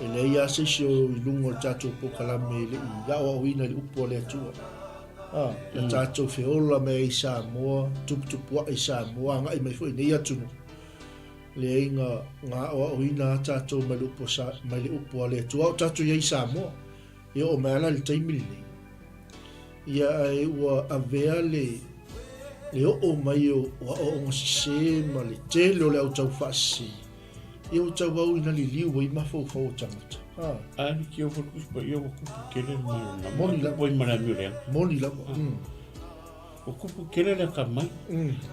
e leai lava se isi o i luga o le tatou polokalame e le i aoaoina i le upu a le Atua. A, na tatou feola mai ai i Samoa, tuputupuae i Samoa, agai mai foi i nei atunuu. Leai na, na aoaoina lava tatou mai le upu a Sa, mai le upu a le Atua, a o tatou i ai i Samoa. E oo mai lava la i le taimi lenei, ia ae ua avea le, le oo mai o, o aoaoga sese ma le tele o le au taufaasese, ia ua tauau ina liliu ai mafaufau o tagata. Ha. A ni ki o fokus pa ia ua kupu tele le mai na. Moni lava. Oi mara mi lea. Moni lava. Ua kupu tele le ka mai.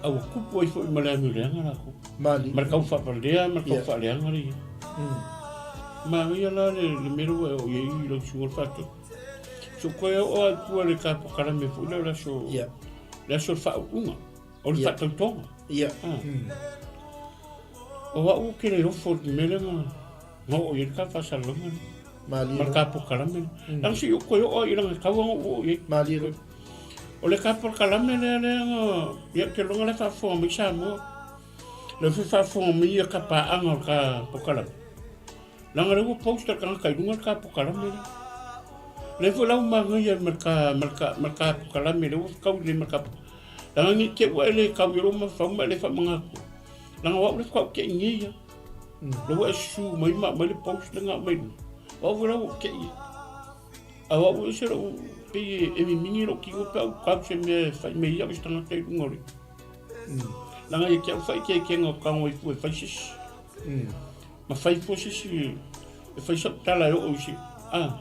A ua kupu ai foi ma le amio leaga lakou. Mali. Ma le kau faapalea ma le kau faaleaga le ia. Ma ia la le le mea lea ua e oo i ai i lau susuga o le faatoa. So koe oo lava i tua i le ta polokalame foi lea o le aso, le aso o le faauuga, o le faatautoga. O au ou te le ofo i le mea lea na na oo i ai le ta faasalalauga lea. Ma le ta polokalame lea. Leaga se i ou toe oo lava i ai leaga e tatau lava ona ou oo i ai. Malie. O le ta polokalame lea lea na, ia ou te iloa la e faafofoga mai Samoa. Lea foi faafofoga mai ia kapaaga o le ta polokalame. Leaga lea ua post e le tagata i luga le ta polokalame lea. Lea foi la ua manaia ma le ta, ma le ta, ma le ta polokalame lea ua fetaui lelei ma le ta Leaga ne i te i ua e le tau i lou mafaufau ma e le faamagalo. Leaga o au lea faatoa ou tei nei lava. Lea ua e susu mai ma aumai le post lea na aumai i luga. O au foi la ua ou tei ai. A o au e ese lou, pei e mimini lou tino pe a ou tau se mea e fai mai ai au i se tagata i luga o le... Leaga ia te au faaikeikega o tago ai fua e fai se isi. Ma fai fua se isi e fai sau tala e oo i se... A,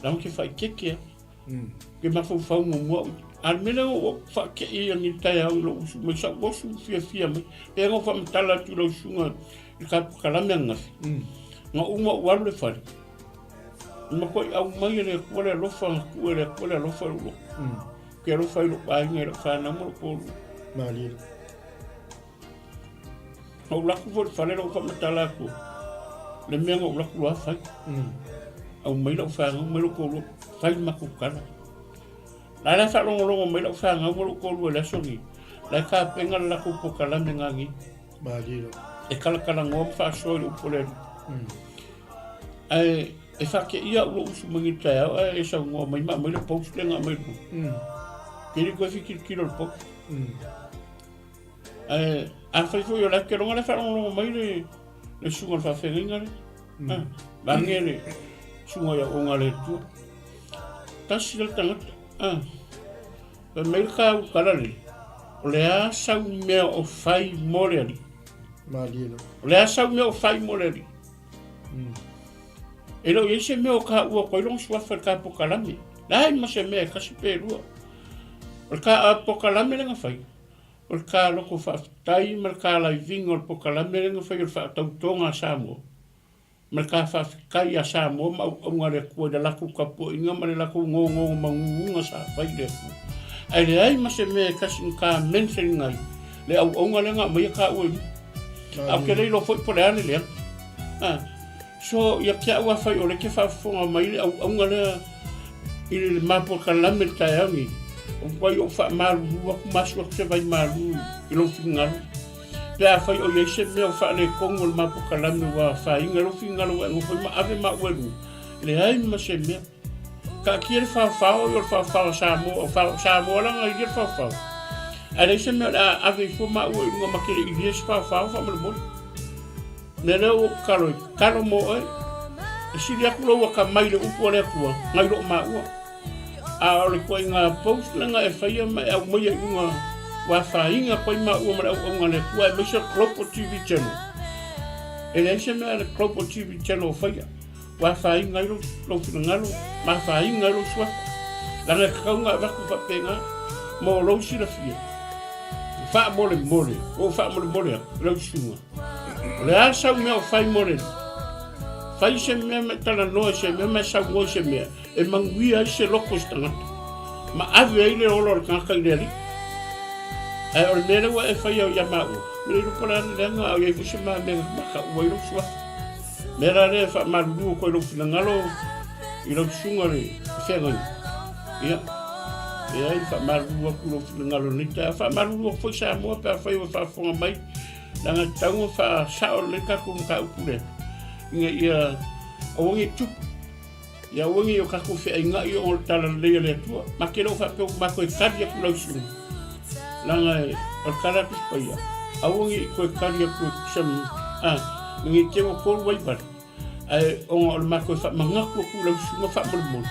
leaga ou te faaikeike lava. Ke mafaufau muamua au. A o le mea lea ua ou faatei ane i le taeao i lou usu mai, sa ou osu fiafia mai. Pei ona ou faamatala atu i lau susuga i le tapukalame ananafi. Na uma ou alu i le fale, na matuai aumai e le Atua le alofa, na tuu e le Atua le alofa i lou loto. Ou te alofa i lou aiga, i lau fanau ma lou toalua. Malie. Na ou alu atu foi i le fale la ua faamatala atu le mea na ou alu atu loa fai. Aumai lau fanau mai lou toalua, fai le matou tala. La la e faalogologo mai lau fanau ma lou toalua i le aso lenei, la e tapena le latou polokalame nanei. Malie. E talatalanoa ma faasoa i le upu a le Alii. Ae e faateia au lou usu mai nei i le taeao ae e saunoa mai ma aumai le post lea na aumai i luga. Ke le toe fitilotilo i le post. Ae afai foi o le ake loga le faalogologo mai le le susuga o le faafeagaiga lea. Mm. Vaeane le susuga i aoga a le Atua. Tasi le tagata. Ah. Fai mai le ka ukala le. O le a sau mea o fai mo le Alii. Malie lava. O le a sau mea o fai mo le Alii. E le o i ai se mea o taua atu ai lona suafa i le ta polokalame. Leai ma se mea e tasi pe lua. O le ta polokalame lea na fai, o le ta loto faafetai ma le ta laiviga o le polokalame lea na fai o le faatautoga a Samoa, ma le ta faafetai ia Samoa ma auauna a le Atua i le latou tapuaiga ma le latou nonomanuga sa fai i le Atua. Ae leai ma se mea e tasi na ta mention ai le auauna lea na aumaia taua i luga. Ae ou te le iloa foi po o le a le leaga. A, so ia te au afai o lea e te faafofoga mai le auauna lea i le mapolkalame i le taeao nei, o matuai ou faamalulu atu ma asu atu se vaimalu i lou finagalo. Pe afai o i ai se mea o faaletonu o le mapolkalame ua afaina i lou finagalo ua e nofo ai ma ave maua i luga, leai ma se mea. Taatia le faofao i o le faofao a Samoa, o fao, Samoa la na ilia le faofao. Ae leai se mea o le a ave ifo maua i luga ma te le ilia se faofao faamolemole. Mea lea ua ou tatalo ai, tatalo mo oe. E sili atu lou akamai i le upu a le Atua nai loo maua. A o le ituaiga post lea e faia ma e aumaia i luga ua afaina atu ai maua ma le auaunaga a le Atua aemaise o le Global TV Channel. E leai se mea a le Global TV Channel o faia. Ua afaina ai lou finagalo ma afaina ai lou suafa. Leaga e tatau ona avatu faapena mo lou silafia. Faamolemole, ua ou faamolemole atu i lau susuga. O le a sau mea o fai mo le Alii? Fai se mea ma e talanoa i se mea ma e saunoa i se mea e manuia ai se loto o se tagata ma ave ai le ola o le tagata i le Alii. Ae o le mea lea ua e faia ia maua, e le iloa po o le a le leaga a o i ai foi se ma mea na mataua ai lou suafa. Mea la lea e faamalulu atu ai lou finagalo i lau susuga le feagaiga. Ia, leai, faamalulu atu i lou finagalo i lenei taeao. Faamalulu atu foi Samoa pe afai ua faafofoga mai, leaga e tatau ona faasao lelei le tatou mataupu lea, ina ia aua ne i tupu. Ia aua ne i o tatou feainai ona o le talalelei a le Atua. Ma te le o faapea ua matou e tali atu lau susuga, leaga o le tala a Tusi Paia, aua ne i toe tali atu e tusa ma, a, ne i te i ua tolu ai vale, ae ona o le matou e faamanatu atu i lau susuga faamolemole,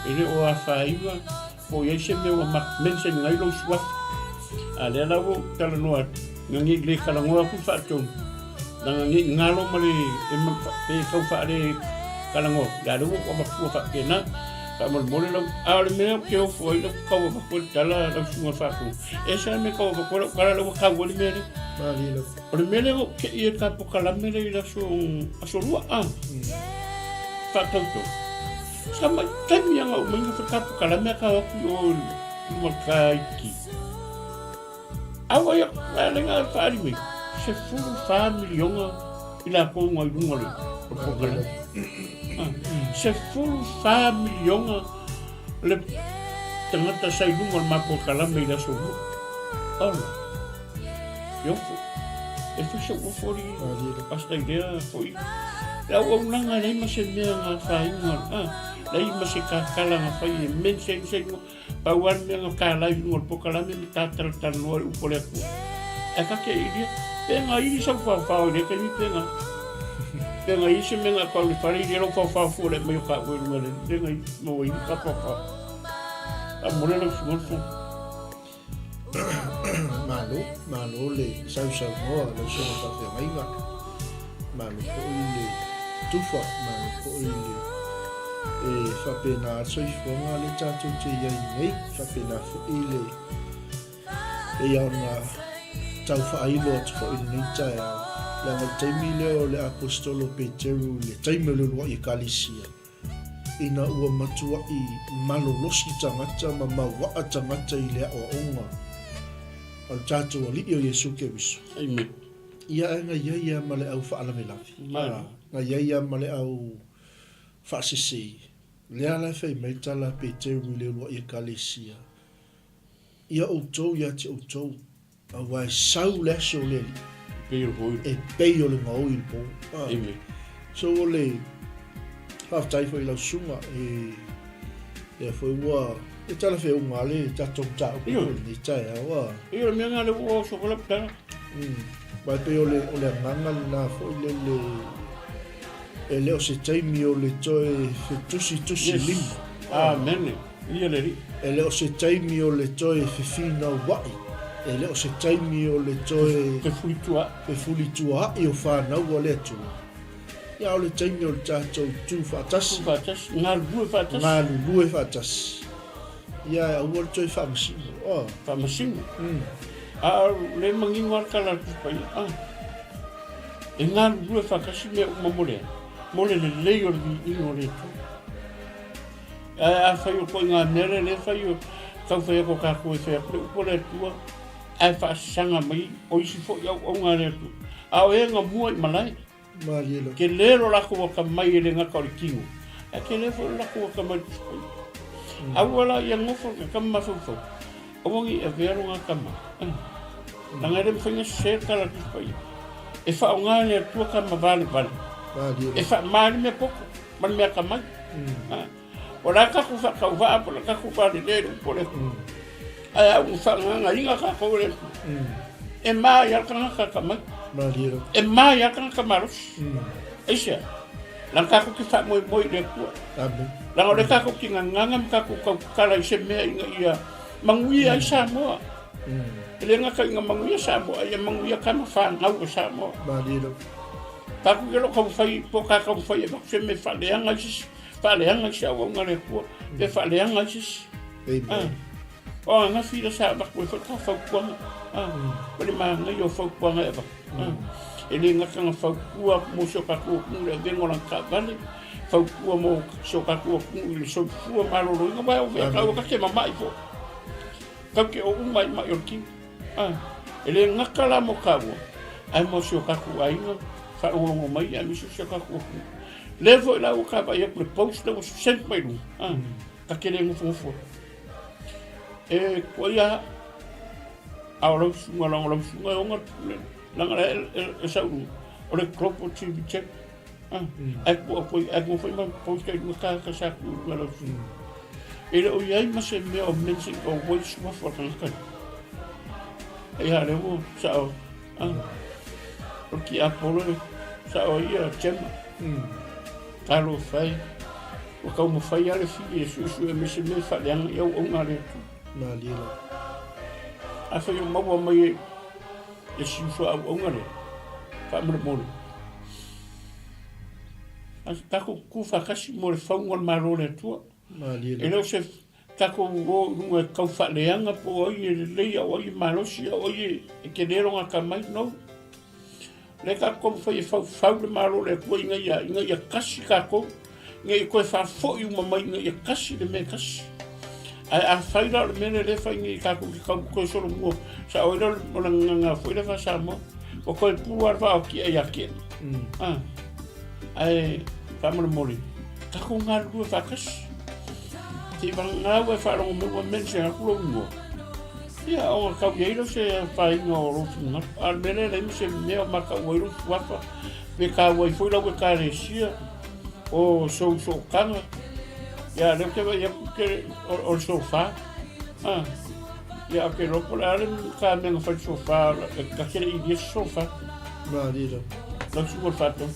e le o afaina po o i ai se mea ua mention ai lou suafa. A lea la ua ou talanoa atu, ina ne i le talanoa atu le faatonu, leaga ne i galo ma le pe tau faale talanoa atu, a o lea ua ou avatua faapena. Faamolemole lau, a o le mea ou te ofo ai lau tau avatua le tala lau susuga i le faatonu, e ese lava le mea tau avatua lau tala lea ua tau ai le mea lea. O le mea lea na ou te i ai i le ta polokalame lea i le aso, aso lua, a, faatauto. Sa mai taimi anga o mai na ka polokalame a ka o atu i o i luma o le Tahiti. Aua ia, a le nga faali mai, 14 miliona i latou nga i luga o le polokalame. 14 miliona le tagata sa i luga o le ma polokalame i le aso lua. Ola. E ofo. E fai so'u ofo alii Pastor i lea foi. Le auaunaga e leai ma se mea na afaina, ah, leai ma se kakala na fai e mention se igoa. Pau lava le mea na tala i luga o le polokalame ma ta talatalanoa i le upu a le Atua. Ae ta te ilia, pe na ili sau faofao i lea taimi pe na. Pe na ili se mea na tau i le fale i lea lau faofao fua le aumai o taua i luga i le, pe na ili, ma ua ili ta faofao. Faamolemole lau susuga le fono. Malo, malo le sausaunoa lau susuga faafeagaiga. Malo foi le tufa, malo foi le e faapena le soifuaga le tatou te i ai nei, faapena foi le e ia ona tau faailo atu foi i lenei taeao. Leaga o le taimi lea o le Aposetolo Peteru i le taimi o le uluai Ekalesia, ina ua matuai malolosi tagata ma mauaa tagata i le aoaoga a lo tatou Alii o Iesu Keriso. Amen. Ia ae na i ai lava ma le au faalavelave, na i ai lava ma le au faasese. Lea la e fai mai le tala a Peteru i le uluai Ekalesia, Ia outou ia te outou, Aua e sau le aso o le Alii, e pei o le gaoi i le po. Amen. So o le faafetai foi i lau susuga e lea foi ua e talafeauga lava le tatou mataupu foi i lenei taeao a. Ia o le mea lena lea ua oso atu lau tala. Aua e pei o le o le agaga lena foi lele e le o se taimi o le toe fetusitusi lima. Amen. Ia le Alii. E le o se taimi o le toe fefinaua'i, e le o se taimi o le toe. Fefulitua'i. Fefulitua'i o fanau a le Atua. Ia, a o le taimi o le tatou tu faatasi. Tu faatasi, galulue faatasi. Galulue faatasi. Ia, ae aua le toe faamasino. Oh. Faamasino. A o le manino lava le tala a le Tusi Paia, ah, e galulue faatasi mea uma mo le a? Mo le lelei o le viiga o le Atua. Ae afai o ituaiga mea lea lea e fai o tau fai atu a tatou e fai atu le upu a le Atua ae faasaga mai o isi foi auauna a le Atua. A o e na mua i malae, tele lo latou atamai e le gata o le tino, ae tele foi lo latou atamai i le Tusi Paia. Aua la ia nofo le tama mafaufau, aua ne i avea lona tama, leaga e le mafai ona sese le tala a le Tusi Paia. E faaaoga e le Atua tama valevale e faama ai le mea poto ma le mea atamai. O le a tatou faatauvaa po o le a tatou valelei i le upu a le Atua, ae a ua faagagaina tatou e le Atua, e ma ai lava le tagata atamai, e ma ai lava le tagata malosi. Aisea? Leaga tatou te faamoemoe i le Atua. Leaga o lea tatou te gagaga ma tatou tautala i se mea ina ia manuia ai Samoa. E le gata ina manuia Samoa, a ia manuia tama fanau a Samoa. Tatou te le o taumafai po o ta taumafai e avatu se mea e faaleaga ai se isi, faaleaga ai se auauna a le Atua, pe faaleaga ai se isi. Amen. O ananafi lea sa avatu ai foi le ta fautuaga, ma le manaia o fautuaga e avatu. E le gata na fautua atu mo si o tatou atunuu i le avega o lana taavale, fautua mo si o tatou atunuu i le soifua maloloina, aua e oo foi ia taua ta te mamai foi. Tatou te oo uma i mai o le tino. Ah, e le gata la mo taua, ae mo si o tatou aiga faalogologo mai aemaise o si o tatou atunuu. Lea foi la ua ta vaai atu i le post lea ua send mai luga, ah, ta te le nofonofo ai. E tuai a o lau susuga, leaga o lau susuga e ona le pule, leaga la e sau i luga, o le Global TV Channel. Ah, ae tuu atu ai, ae tuu foi ma post ai i luga ta ta sa tuu i luga e lau susuga. E le o i ai ma se mea o mention o ua i suafa o le tagata lea. Ia lea ua sao, ah, o le tiapolo e sao ai ia Gemma. Talofa e, ua taumafai lava le fili e suesue mai se mea e faaleaga i auauna a le Atua. Malie lava. Afai o maua mai e le siufa auauna lea, faamolemole. A tatou tutu faatasi mo le fauga o le Malo o le Atua. Malie E le o se tatou o i luga e tau faaleaga po o ai e lelei a o ai e malosi a o ai e tele lona atamai. No. Lea tatou taumafai e faufau le Malo o le Atua ina ia, ina ia tasi tatou, ina ia toe faafoi uma mai ina ia tasi le mea e tasi. Ae afai la o le mea lea lea e fai nei tatou te tau toe solomua, sao ai lea o le gagana foi lea faa-Samoa, ua toe pulu lava le vaa o tia ia tia. Ah, ae faamolemole, tatou galulue faatasi. Se i vagana ua e faalogo mai ua mention atu lou igoa, Ia, ona tau i ai lea o se afaina o lou finagalo. A o le mea lea e leai ma se mea o matau ai lou suafa, pe taua ai foi lau ekalesia o sou sootaga. Ia, lea ou te vaai atu ke, o, o le sofa. Ah, ia, ou te iloa po o le a le ka mea na fai le sofa, ta te le i ilia se sofa. Malie lava. Lau susuga i le faatonu.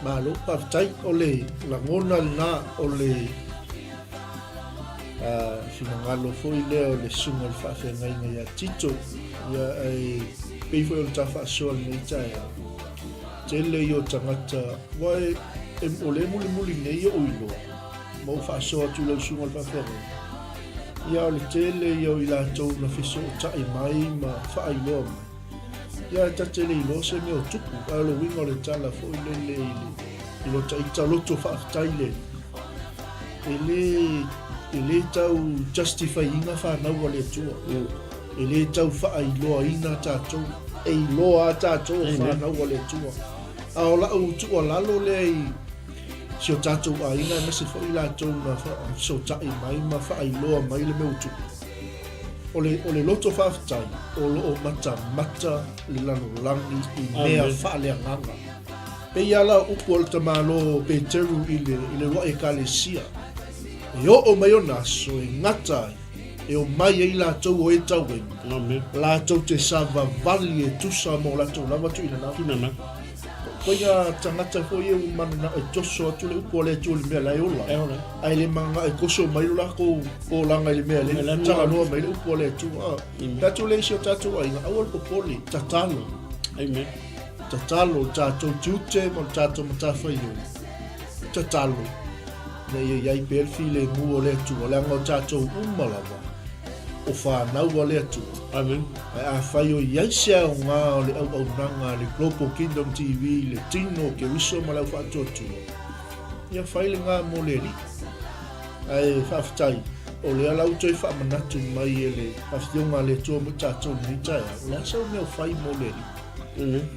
Malo, faafetai. O le lagona lena o le finagalo foi lea o le susuga i le faafeagaiga ia Tito, ia ae pei foi o le ta faasoa lenei taeao, tele ia o tagata, aua e, e, o lea e mulimuli nei ou iloa, ma ou faasoa atu i lau susuga i le faafeagaiga, ia o le tele ia o i latou na fesootai mai ma faailoa mai, Ia ta te le iloa se mea o tupu, ae o le uiga o le tala foi lele i le, i lo taita loto faafetai le e le, e le tau justify ina whanau a le Atua. E le tau whaailoaina tatou, e iloa a tatou o whanau a le Atua. A o lau tuualalo lea i si o tatou aiga aemaise foi latou na fesootai mai ma faailoa mai le mea ua tupu. O le, o le loto faafetai o lo o matamata le lalolagi i mea faaleagaga. Pei lava la o upu a le tamālō o Peteru i le, i le uluai ekalesia, E oo mai ona aso e gata ai, e omai ai latou o e tauemi, latou te savavali e tusa ma o latou lava tuinanau. Tuinanau. Koia tagata foi ia ua mananao e toso atu le upu a le Atua i le mea la e ola. E ola. Ae le mananao e toso mai lo lakou olaga i le mea le talanoa mai le upu a le Atua. Pe atu le isi o tatou aiga, aua le popole, tatalo. Amen. Tatalo le tatou tiute ma le tatou matafaioi. Tatalo ina ia i ai pea le filemu o le Atua, leaga o tatou uma lava o whanau a le Atua. Amen. Ae afai o i ai se aoga o le auaunaga a le Global Kingdom TV i le tino o Keriso ma le au faatuatua, ia fai lena mo le Alii. Ae faafetai, o lea la ua toe faamanatu mai e le Afioga a le Atua mo i tatou i lenei taeao, o le a sau mea o fai mo le Alii? Amen.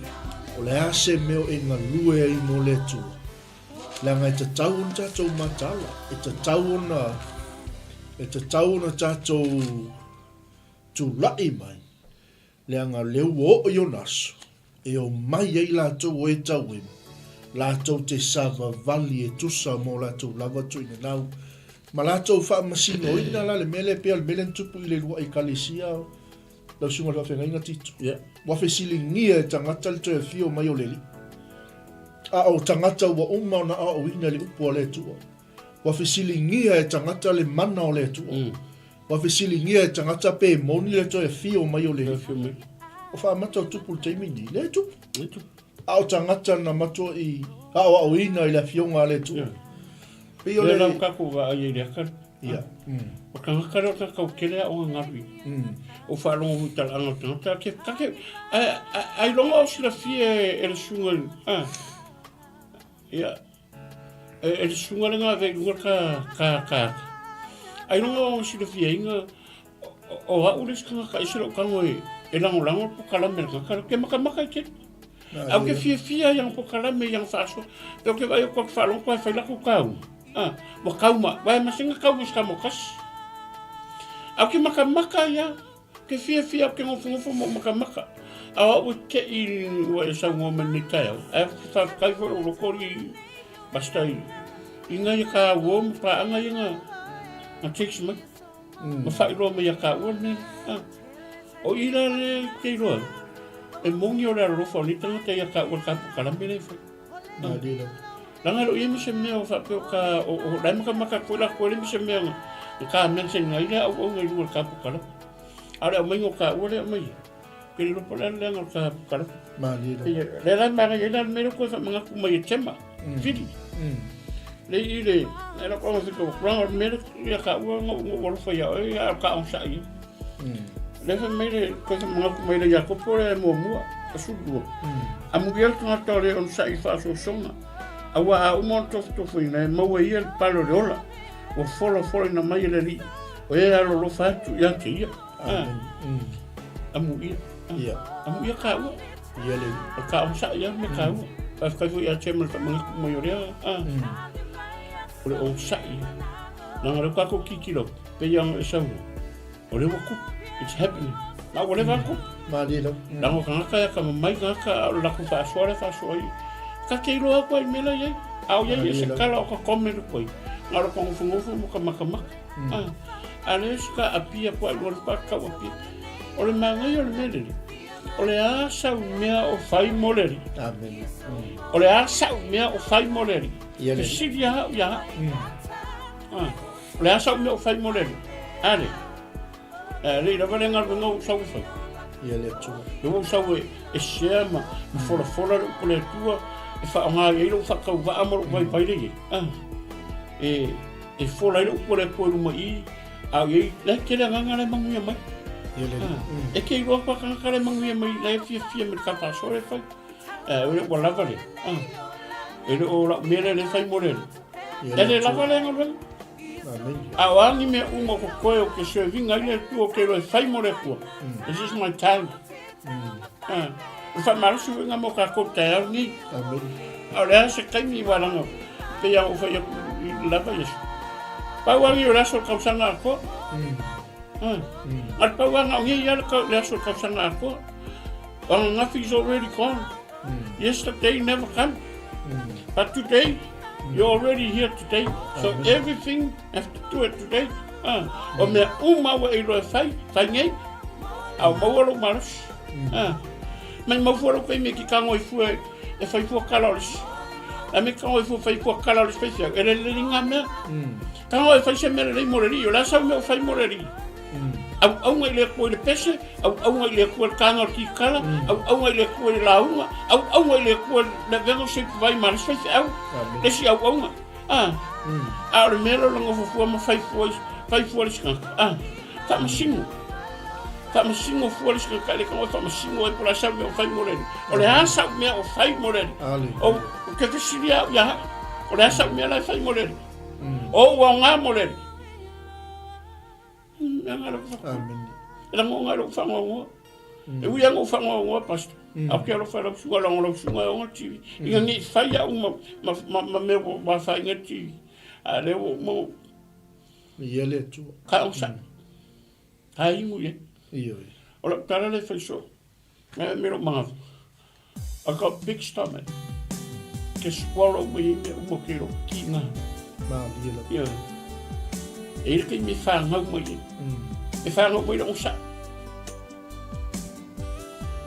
O le a se mea o e galue ai mo le Atua? Leaga e tatau ona tatou mataala, e tatau ona, e tatau ona tatou tulai mai, leaga o lea ua oo i ona aso, e omai ai latou o e tauemu, latou te savavali e tusa ma o latou lava tuinanau, ma latou faamasinoina la le mea lea pei o le mea lea na tupu i le lua'i ekalesia lau susuga i le faafeagaiga Tito. Yeah. Ua fesiligia e tagata le toe afio mai o le Alii. A o tagata ua uma ona aoaoina i le upu a le Atua. Ua fesiligia e tagata le mana o le Atua. Ua fesiligia e tagata pe moni le toe afio mai o le Alii. O faamata o tupu i le taimi lenei, lea e tupu. E tupu. A o tagata na matuai aoaoina i le afioga a le Atua. Yeah. Pei o Lea le... la ua tatou vaai ai i le ata. Ia. O tagata lea o tatau tele a o galu. O faalogo foi talaaga o tagata ke take ai longa o silafia e le susuga a ia e le susuga le gave i luga ka ka ka ai longa o silafiaina o au le isi tagata ese lou tago e lagolago le polokalame a le tagata lea, ke makamaka i tele. Ae ou te fiafia i ana polokalame i ana faasoa. Pe ou te vaai atu ou te faalogo atu e fai latou tau. Ah, ua tau ma, uae ma sina tau ma se kamo tasi. Ae ou te makamaka ia, ou te fiafia ou te nofonofo ma ou makamaka. A o au e tei ua e saunoa mai lenei taeao, ae ou te faafetai foi lou loto alii Pastor i, i nai a tāua ma paaga ia na, na text mai. Ma faailoa mai ia tāua le mea. Ah. O i la le te iloa, e moni o le alolofa o nei tagata ia tāua le tātou kalame lea e fai. Ah. Langa lo ia ma se mea o faapea o ka, o, o, la e makamaka atu ai latou e le ma se mea na, na ka mention ai lea auauna i luga o le tātou kalame. A o le aumaiga o tāua lea aumai, ke le iloa po o le a le leaga o le tātou kalame. Malie. Lea la e manaia ai la le mea lea ua toe faamanatu mai e Tema. Fili. Le i le, e la koanga fika ua o le mea ia ka ua ngo ngo alofa ia oe ia ka on sa ia. Le fa mai le ko sa manatu mai le Iakopo le muamua 12. Amuia le tagata o le onosai i faasoasoga, aua a uma ona tofotofoina e maua e ia le pale o le ola, ua folafolaina mai e le Alii, o e alolofa atu ia te ia. Amuia. Amuia ka ua. Ia le O ka onosai ia me ka ua. Faafetai foi ia te ma le faamanatu mai o lea. O le onosai. Leaga o lea ua tatou tilotilo, pei lava ona e saunoa, o lea ua tupu, it's happening. Ma ua leva ona tupu. Malie lava. Leaga o tagata e atamamai tagata, a o le latou faasoa lea e faasoa ai. Ta te iloa atu ai i mea la e i ai. A o i ai se tala o ka comment atu ai, na o le nofonofo ma ka makamaka. A lea si ka apia atu ai i luga o le paka tau apia. O le manaia o le mea lelei, o le a sau mea o fai mo le Alii. Amen. O le a sau mea o fai mo le Alii. Ia le. Fesili lava au ia au. O le a sau mea o fai mo le Alii? A le. E le i lava le galuega ua ou sau e fai. Ia le Atua. Lea ua ou sau e, e share ma, ma folafola le upu a le Atua e faaaoga i ai lou faatauvaa ma lou vaivai le i ai. Ah. E, e fola ai le upu a le Atua i luma i i, a o i ai, la e tele agaga la e manuia mai. Ia le Ah. E te iloa atu a tagata la e manuia mai, la e fiafia mai le ta faasoa le fai. Eh, o le ua lava lea. Ah. E le o lau mea lea le fai mo le Alii. Ia E le lava lea galuega. A o a ni mea uma o koe o ke serving ai le Atua o ke iloa e fai mo le Atua. This is my time. Ah. O le faamalosi foi lena mo tatou taeao lenei. Amen. A o le a se taimi ua laga pei lava ona ou fai atu i lava Iesu. Pau lava lenei o le aso o le tausaga atoa. Ah. A le pau lava na o nei lava le aso o le tausaga atoa. O ananafi is already gone. Yesterday never come. But today, you're already here today. So everything have to do it today. Ah, o mea uma ua e iloa e fai, fai nei. A o maua lou malosi. Ah, mai mau fua lou taimi e ki kago i fua e fai fua kala o le isi. A me kago i fua fai fua kala o le isi faifeau, e lelei ngā mea. Kago e fai se mea lelei mo le alii, o le a sau mea o fai mo le alii. Auauga i le Atua i le pese, auauga i le Atua i le taga o le kikala, auauga i le Atua i le lauga, auauga i le Atua i le avega o se ipuvai ma le isi faifeau, le isi auauga. A, a o le mea lea o le nofo fua ma fai fua, fai fua le isi tagata. A, faamasino. Faamasino fua le isi tagata e le tago e faamasino ai po o le a sau mea o fai mo le Alii. O le a sau mea o fai mo le Alii? O, ou te fesili au ia au, o le a sau mea la e fai mo le Alii? O ou aoga mo le Alii? Amene. E lagona ai lou faanoanoa. E ui lava ina ou faanoanoa, Pastor, ae ou te alofa i lau susuga, leaga o lau susuga e ona TV. Ina ne i fai au ma, ma, ma, ma mea ua afaina le TV. A o lea ua uma ona Ia le Atua. Ka onosai. Ka inu i ai. Ioe. O lau tala lea e fai soo. Ngai me lou manatu. I got big stomach. Ke swallow mai ai mea uma ke lou kiga. Malie lava. Ioe. E i ai le taimi e fanau mai ai. E fanau mai le onosai.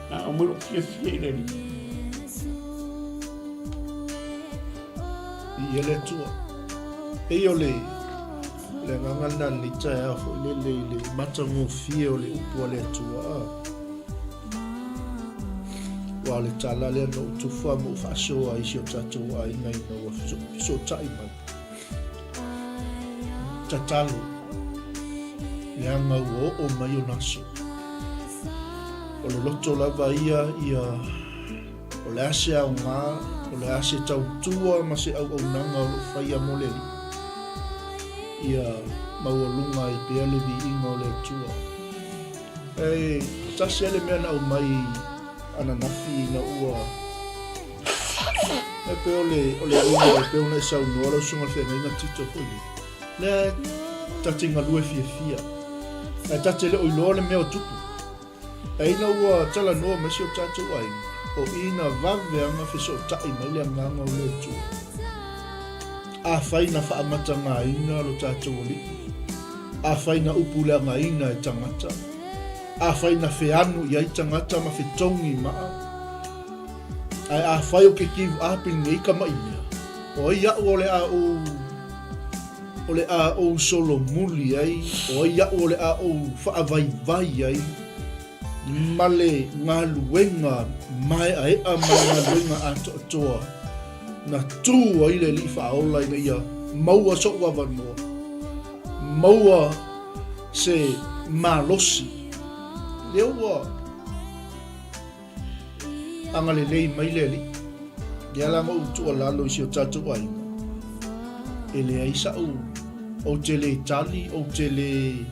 Na aumai lou fiafia i le Alii. Ia le Atua. Pei o le le agaga lena i lenei taeao foi lele i le matagofie o le upu a le Atua. A. Aua o le tala lea na ou tufa ma ou faasoa i si o tatou aiga ina ua fesootai mai. Tatalo, leaga ua oo mai ona aso. O le loto lava ia ia o le a se aoga, o le a se tautua ma se auaunaga o lo o faia mo le Alii. Ia maualuga ai pea le viiga o le Atua. E tasi lava le mea na aumai ananafi ina ua e pei o le o le uiga e pei ona e saunoa lau susuga i le feagaiga Tito foi lele. Lea ta te galue fiafia ae ta te le o iloa le mea o tupu. Ae ina ua talanoa mai si o tatou aiga, o i na vave aga fesootai mai le agaga o le Atua. Afai na faamatagaina lo tatou Alii, afai na upuleagaina e tagata, afai na feanu i ai tagata ma fetogi maa, ae afai o ke give up i lenei ka maʻi mea, o ai aʻu o le a ou o le a ou solomuli ai, o ai aʻu o le a ou faavaivai ai ma le galuega maeaea ma le galuega atoatoa na tū ai le Alii Faaola ina ia maua soʻu avanoa, maua se malosi. Lea ua agalelei mai le Alii. Lea la na ou tuualalo i si o tatou aiga, e leai sa'u, ou te le tali, ou te le,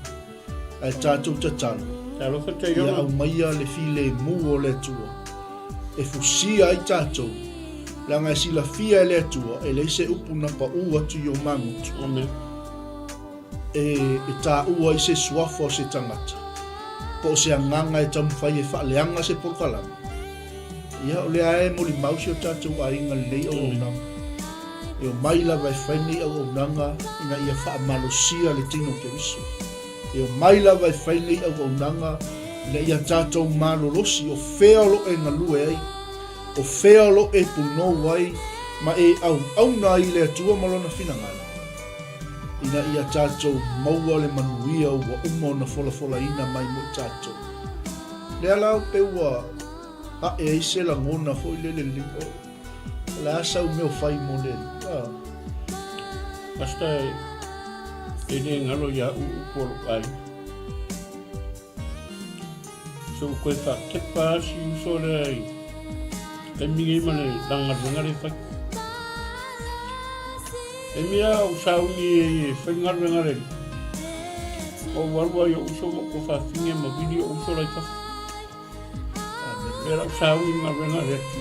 ae tatou tatalo, ia aumaia le filemu o le Atua e fusia ai tatou, leaga e silafia e le Atua e leai se upu na pa'u atu i o magutu. Amen. E taua ai se suafa o se tagata, po o se agaga e taumafai e faaleaga se polokalame, ia, o lea e molimau si o tatou aiga lenei auaunaga. E omai lava e fai lenei auaunaga ina ia faamalosia le tino o Keriso. E omai lava e fai lenei auaunaga ina ia tatou malolosi o fea o lo o e galue ai, o fea o lo o e punou ai ma e auauna ai i le Atua ma Lona finagalo. Ina ia tatou maua le manuia ua uma ona folafolaina mai mo i tatou. Lea la pe ua ae ai se lagona foi lele le o le a sau mea o fai mo le ah. Pastor, e le galo ia u upu o lou aiga. So koe whakepa si uso lea i taimi nei ma le galuega le fai. E mea au sauni e fai galuega le o alu ai o uso mo ko whawhinge ma vili o uso lai fafo. E lau sauni galuega le atu.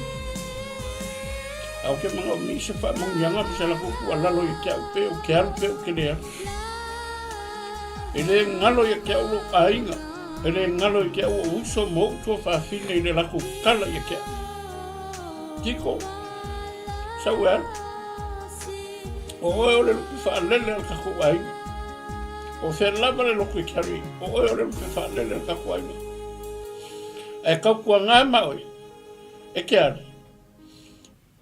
Au ke manga o mi se whaamanuiaga ma se lako ku alalo i ke au pe o ke alu pe o ke le alu. E le galo ia te au lou aiga, e le galo ia te au ou uso ma ou tuafafine i le latou tala ia te au. Tiko, sau e alu. O oe o le lupe faalele o le tatou aiga. O fea lava le loto e te alu i ai, o oe o le lupe faalele o le tatou aiga. Ae tautuana ma oe, e te alu.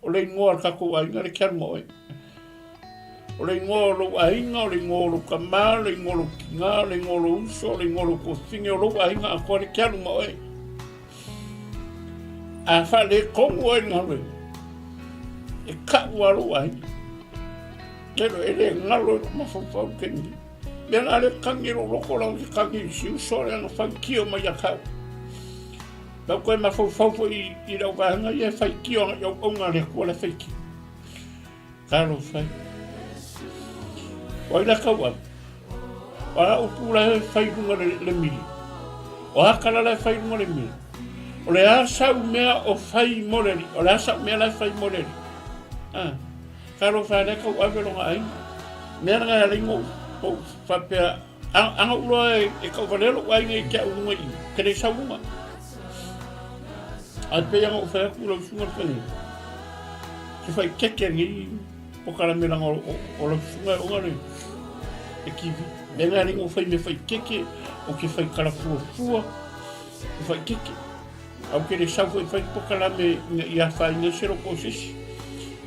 O le igoa o le tatou aiga le Kealumaoe. O le igoa o lou aiga, o le igoa o lou tama, o le igoa o lou tina, o le igoa o lou uso, o le igoa o lou tuafafine, o lou aiga atoa le Kealumaoe. A faaletonu oe i le galuega, e ka'u lava lou aiga. Lelo e le galo i lou mafaufau le taimi nei. Mea la le kagi i lou loto lau te kagi i si uso lea na faitio mai ia te au. Lau toe mafaufau foi i lau vaega ia e faitio agai auauna a le Atua la e faitio. Talofa e. O ai la tau ave? O a upu la e fai i luga le, le mili? O a tala la e fai i luga le mili? O le a sau mea o fai mo le alii? O le a sau mea la e fai mo le alii? Ah, talofa e, la e tau ave lona aiga. Mea lena e ala ai ona ou faapea Ana ou loa e tauvalea lou aiga i te au luga i i, ke le sau luga. Ae pei ana ou fai atu lau susuga le faiga, se faaitete nei polokalame leaga o lau susuga e ona le TV. Mea lena e alii ona ou fai mea faaitete, ou te fai tala fuafua, e faaitete. Ae ou te le sau foi e fai polokalame ina ia afaina ai se loto o se isi,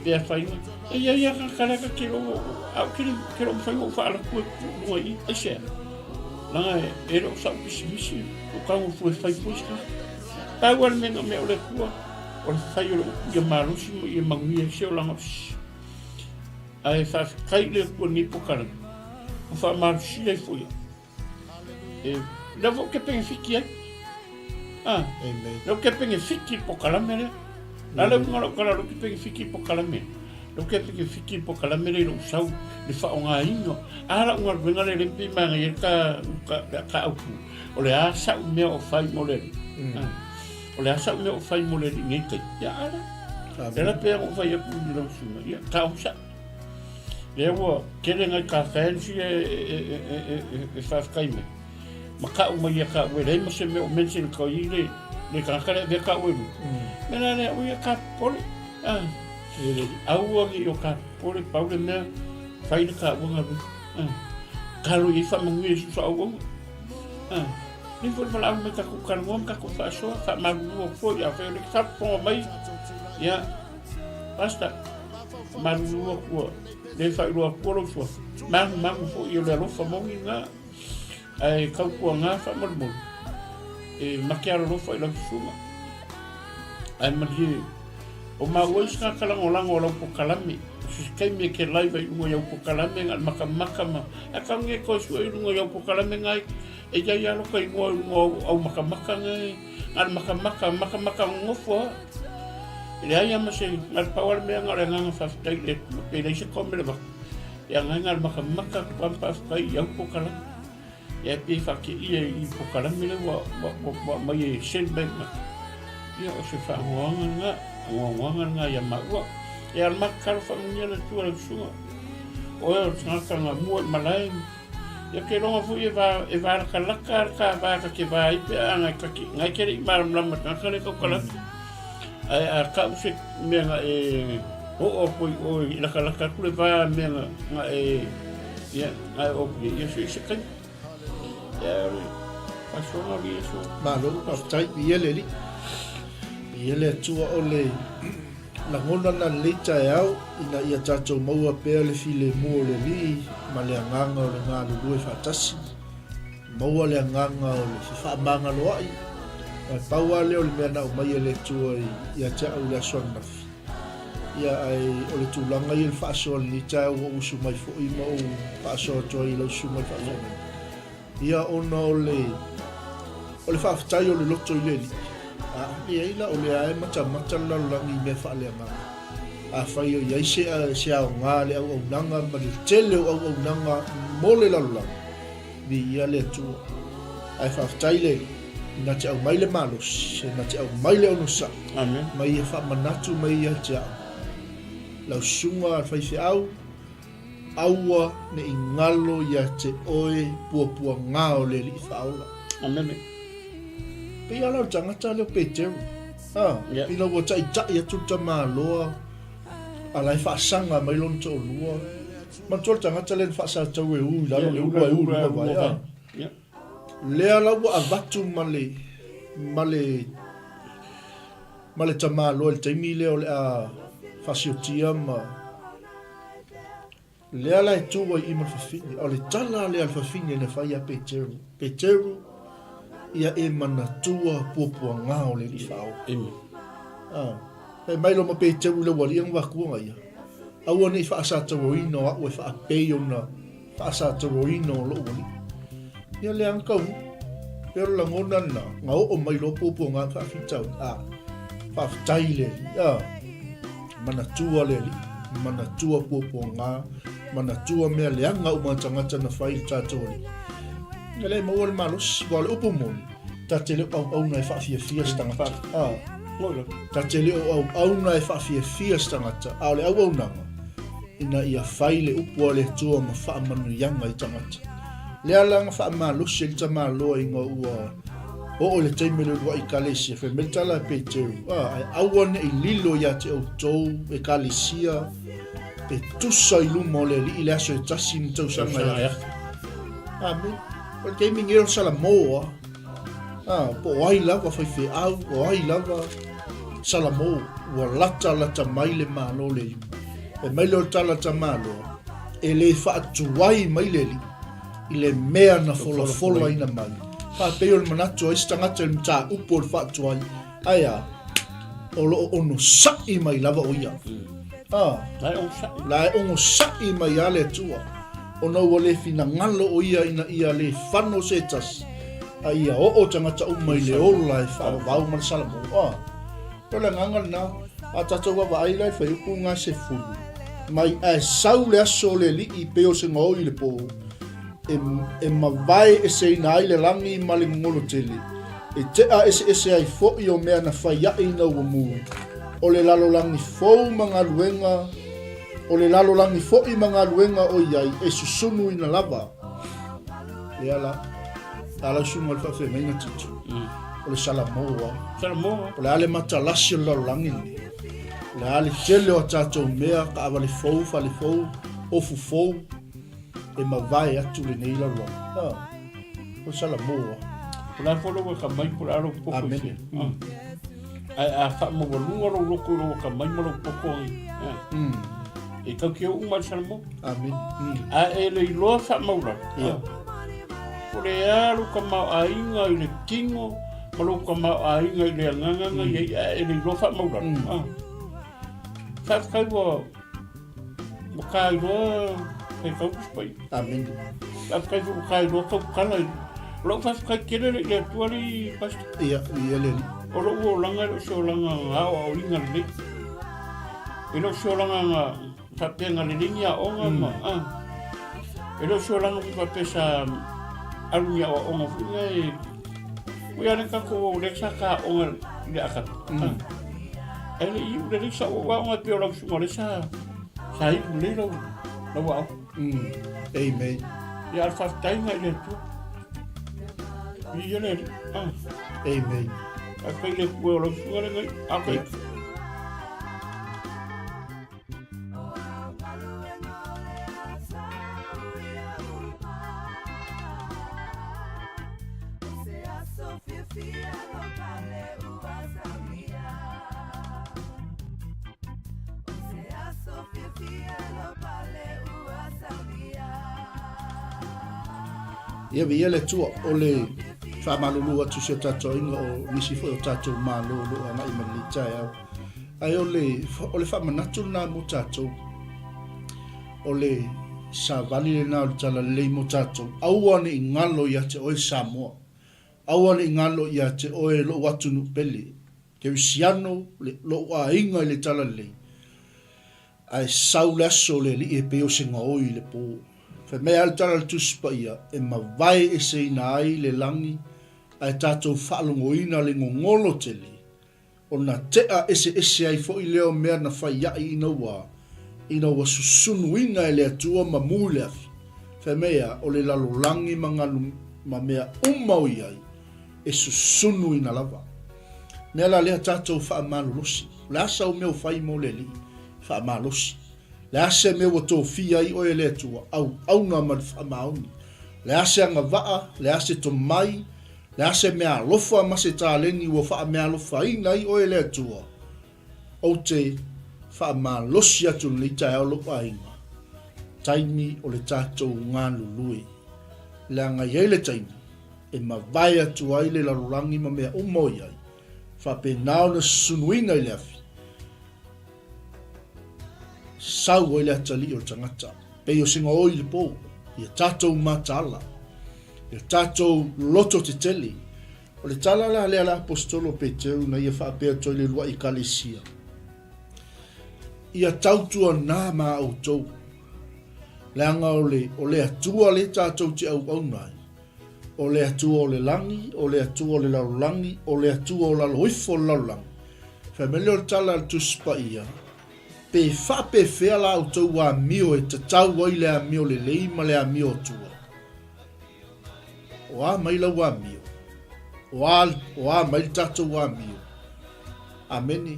pe afaina. E i ai lava tagata la e ta te iloa, ae ou te le o mafai ona ou faalu atu e tuu i luga i i. Aisea? Leaga e le o sau pisimisi, ou tago fua e fai fua isi tagata. Pau lava le mea na mea o le Atua, o le fai o le upu ia malosi ma ia manuia ai se olaga o se isi. Ae faafetai i le Atua i lenei polokalame. Ma faamalosia ai foi au. E, lea foi ou te penefiti ai. Ah, Amen. lea ou te penefiti i le polokalame lea. O le a le uiga o lau tala o lea ou te penefiti i le polokalame? Lea ou te penefiti i le polokalame lea i lou sau, i le faaaogaina. A lau galuega lea lea pei e manaia ai le ta, ta, ta autu, o le a sau mea o fai mo le Alii. Ah, o le a sau mea o fai mo le Alii i nei taimi. Ia, a lea. Lea la pei ona ou fai atu i lau susuga, ia, ta onosai. Lea ua tele nai ta fans ia e faafetai mai ma tau mai ia taua e leai ma se mea o mention atu ai le le tagata lea e avea taua i luga. Mea la lea, ui ia ta popole. Ah, aua ne i o ta popole, pau le mea, fai le taua galuega. Ah, talo i ai faamanuia i so auauna. Ah, lea foi le valaau mai tatou talanoa ma tatou faasoa, faamalulu atu foi, afai o lea e te faafofoga mai, ia, basta. Malulu atu ua le faailoa atua lou suafa. Magumagu foi o le alofa moni lena. Ae tautuaga faamolemole e mate alolofa i lau susuga. Ae malie o maua isi tagata lagolago o lau polokalame. O se taimi e te live ai i luga i au polokalame na o le makamaka ma ae tau nei toe sue i luga i au polokalame na e i ai lava lota igoa i luga o au makamaka na e na o le makamaka makamaka nonofo lava. E leai lava ma se, na o le pau lava le mea na o le agaga faafetai i le Atua, pe leai se kome le vaka, ia na o le makamaka atu lava ma faafetai i au polokalame. Ia e pei e faateia i polokalame lea ua, ua, ua, ua aumai e send mai tagata. Ia o se faanoanoaga lena, anoanoaga lena ia maua. Ia o le matou tatalo faamanuia le Atua i lau susuga. Oe o le tagata na mua i malae, Ia ke iloga foi e va e va lakalaka le ta va ta te va ai pe a ngai ta te ngai te le i malamalama i le tagata lea e tautala atu. Ae a tau se mea na e oo atu ai oe i lakalaka atu le va mea na na e ia na e oo atu i ai, ia se i se taimi. Ia o le faasoaga o le Iesu. Malo, faafetai, viia le Alii. Viia le Atua o le Lagona na lelei taeao ina ia tatou maua pea le filemu o le Alii ma le agaga o le galulue faatasi, maua le agaga o le fefaamagaloa'i, aua e pau lava lea o le mea na aumai e le Atua ia te a'u i le aso ananafi. Ia, ae o le tulaga ia i le faasoa i lenei taeao ua ou usu mai foi ma ou faasoa atu ai i lau susuga i le faafeagaiga. Ia ona o le o le faafetai o le loto i le Alii, a leai la o lea lava e matamata le lalolagi i mea faaleagaga. Afai o i ai se se aoga le auaunaga ma le tele o auaunaga mo le lalolagi, viia le Atua. Ae faafetai le Alii, na te aumai le malosi, na te aumai le onosai, ma ia faamanatu mai ia te au, lau susuga a le faifeau, Aua ne i galo ia te oe puapuaga o le Alii Faaola. Amene. Pei lava la o le tagata lea o Peteru. Ha, Yeah. ina ua taitai atu le tamaloa, a la e faasaga mai lona toalua. Manatua le tagata lea na faasatau e u i lalo le ulu ae u i luga vae. Ha. Yeah. Lea la ua avatu ma le, ma le, ma le tamaloa i le taimi lea o le a faasiotia ma Lea la e tu ai i ma le fafine. O le tala lea a le fafine na fai ia Peteru, Peteru, ia e manatua puapuaga o le Alii Faaola. Amen. Ah, fai mai lo ma Peteru i le ualia nga vakuanga ia. Aua nei faasatauaina o a'u e faapei ona faasatauaina o lo'u alii. Ia lea nga taunu. Pei o le lagona lena, nga oo mai loa puapuaga ma faafitauli. Ah, faafetai i le Alii. Ah. Manatua le Alii, manatua puapuaga, manatua mea leaga uma a tagata na fai i le tatou Alii. Ia lea e maua le malosi, aua o le upu moni, ta te le o auauna e faafiafia se tagata. A, ta te le o auauna e faafiafia se tagata, a o le auaunaga, ina ia fai le upu a le Atua ma faamanuiaga i tagata. Lea la na faamalosi ai le tamaloa ina ua Oo i le taimi o le uluai Ekalesia, fai mai le tala a Peteru, a, ae aua ne i lilo ia te outou, Ekalesia, e tusa i luma o le Alii le aso e tasi ma tausaga e afe. Amene. O le taimi nei o le Salamo, a, a, po o ai lava faifeau, o ai lava Salamo, ua lata lata mai le Malo o le Alii. Fai mai lea o le tala a Tamaloa, e le faatuai mai le Alii, i le mea na folafolaina mai. Faapei o le manatu o isi tagata i le mataupu o le faatuai, ae a, o lo o onosai mai lava o ia. Ah, La e onosai. La e onosai mai a le Atua. Ona ua le finagalo ʻo ia ina ia le fano se tasi, a ia oo tagata uma i le ola e faavavau ma le Salamo. A, o le agaga lena, a tatou vaavaai la i le fuaiupu 10, mai ae sau le aso o le Alii pei o se gaoi i le pō, e, e mavae eseina ai le lagi ma le gogolo tele, e tea eseese ai foʻi o mea na fai aʻe ina ua mū, o le lalolagi fou ma galuega, o le lalolagi foʻi ma galuega o i ai e susunuina lava. Lea la, a lau susuga i le faafeagaiga Tito, o le Salamoa. Salamoa. O le a le matalasi o le lalolagi lenei. O le a le tele o a tatou mea, taavale fou, fale fou, ofu fou, e mavae atu lenei lalolagi. Ah, o le Salamoa. O le a foi lou akamai po o le a lou poto i Amene. se. Ae a faamaualuga lou loto i lou akamai ma lou poto i, e tau te oo uma i le Salamo. Amene. A e le iloa faamaulalo. Ia. Po o le a lou tamaoaiga i le tino ma lou tamaoaiga i le agaga na i ai, ae e le iloa faamaulalo. Faafetai ua Ua tailoa faitau Tusi Paia. Amene. Faafetai foi ua tailoa tautala i o lau faafetai tele le i le Atua alii Pastor. Ia, ia le alii. O lou olaga e le o se olaga na aoaoina lelei. E le o se olaga na faapea na lelei ni aoga ma a. E le o se olaga foi faapea sa alu ni aoaoga foi na e Ui a le tatou o lea sa ta aoga i le akata. Ae le i iu lelei sa ou aoga e pei o lau susuga o lea sa sa iu lelei lau lau aoga. Amen. Ia a le faafetaiga i le Atua. Viia le Alii. Ah. Amen. Faafetai i le Atua o lau susuga lenei. Okay. Ia viia le Atua, o le faamalulu atu i si o tatou aiga o nisi foi o tatou malo o lo o agai mai lenei taeao. Ae o le, o le faamanatu lena mo tatou. O le savali lena o le talalelei mo tatou. Aua ne i galo ia te oe Samoa. Aua ne i galo ia te oe lou atunuu pele. Kerisiano, le, lou aiga i le talalelei. Ae sau le aso o le Alii e pei o se gaoi i le po. Fai mai lava le tala a le Tusi Paia, e mavae eseina ai le lagi, ae tatou faalogoina le gogolo tele. Ona tea eseese ai foi lea o mea na fai aʻe ina ua, ina ua susunuina e le Atua ma mū i le afi. Fai mai a, o le lalolagi ma galu ma mea uma o i ai, e susunuina lava. Mea la lea tatou faamalolosi. O le a sau mea o fai mo le Alii? Faamalosi. Le a se mea ua tofia ai oe e le Atua? Auauna ma le faamaoni. Le a se agavaa? Le a se tomai? Le a se meaalofa ma se taleni ua faamealofaina ai oe e le Atua? Ou te faamalosi atu i lenei taeao lou aiga, taimi o le tatou galulue. Leaga i ai le taimi e mavae atu ai le lalolagi ma mea uma o i ai, faapena ona susunuina i le afi, sau ai le atalii o le tagata, pei o se gaoi i le po, ia tatou mataala, ia tatou loto tetele. O le tala la lea a le Aposetolo o Peteru na ia faapea atu ai le uluai Ekalesia, Ia tautuanā ma outou, leaga o le, o le Atua le tatou te auauna ai, o le Atua o le lagi, o le Atua o le lalolagi, o le Atua o lalo ifo o le lalolagi. Fai mai lea o le tala a le Tusi Paia, Pe faapefea la outou amio e tatau ai le amio lelei ma le amio atua? O a mai lau amio? O a, o a mai le tatou amio? Amene.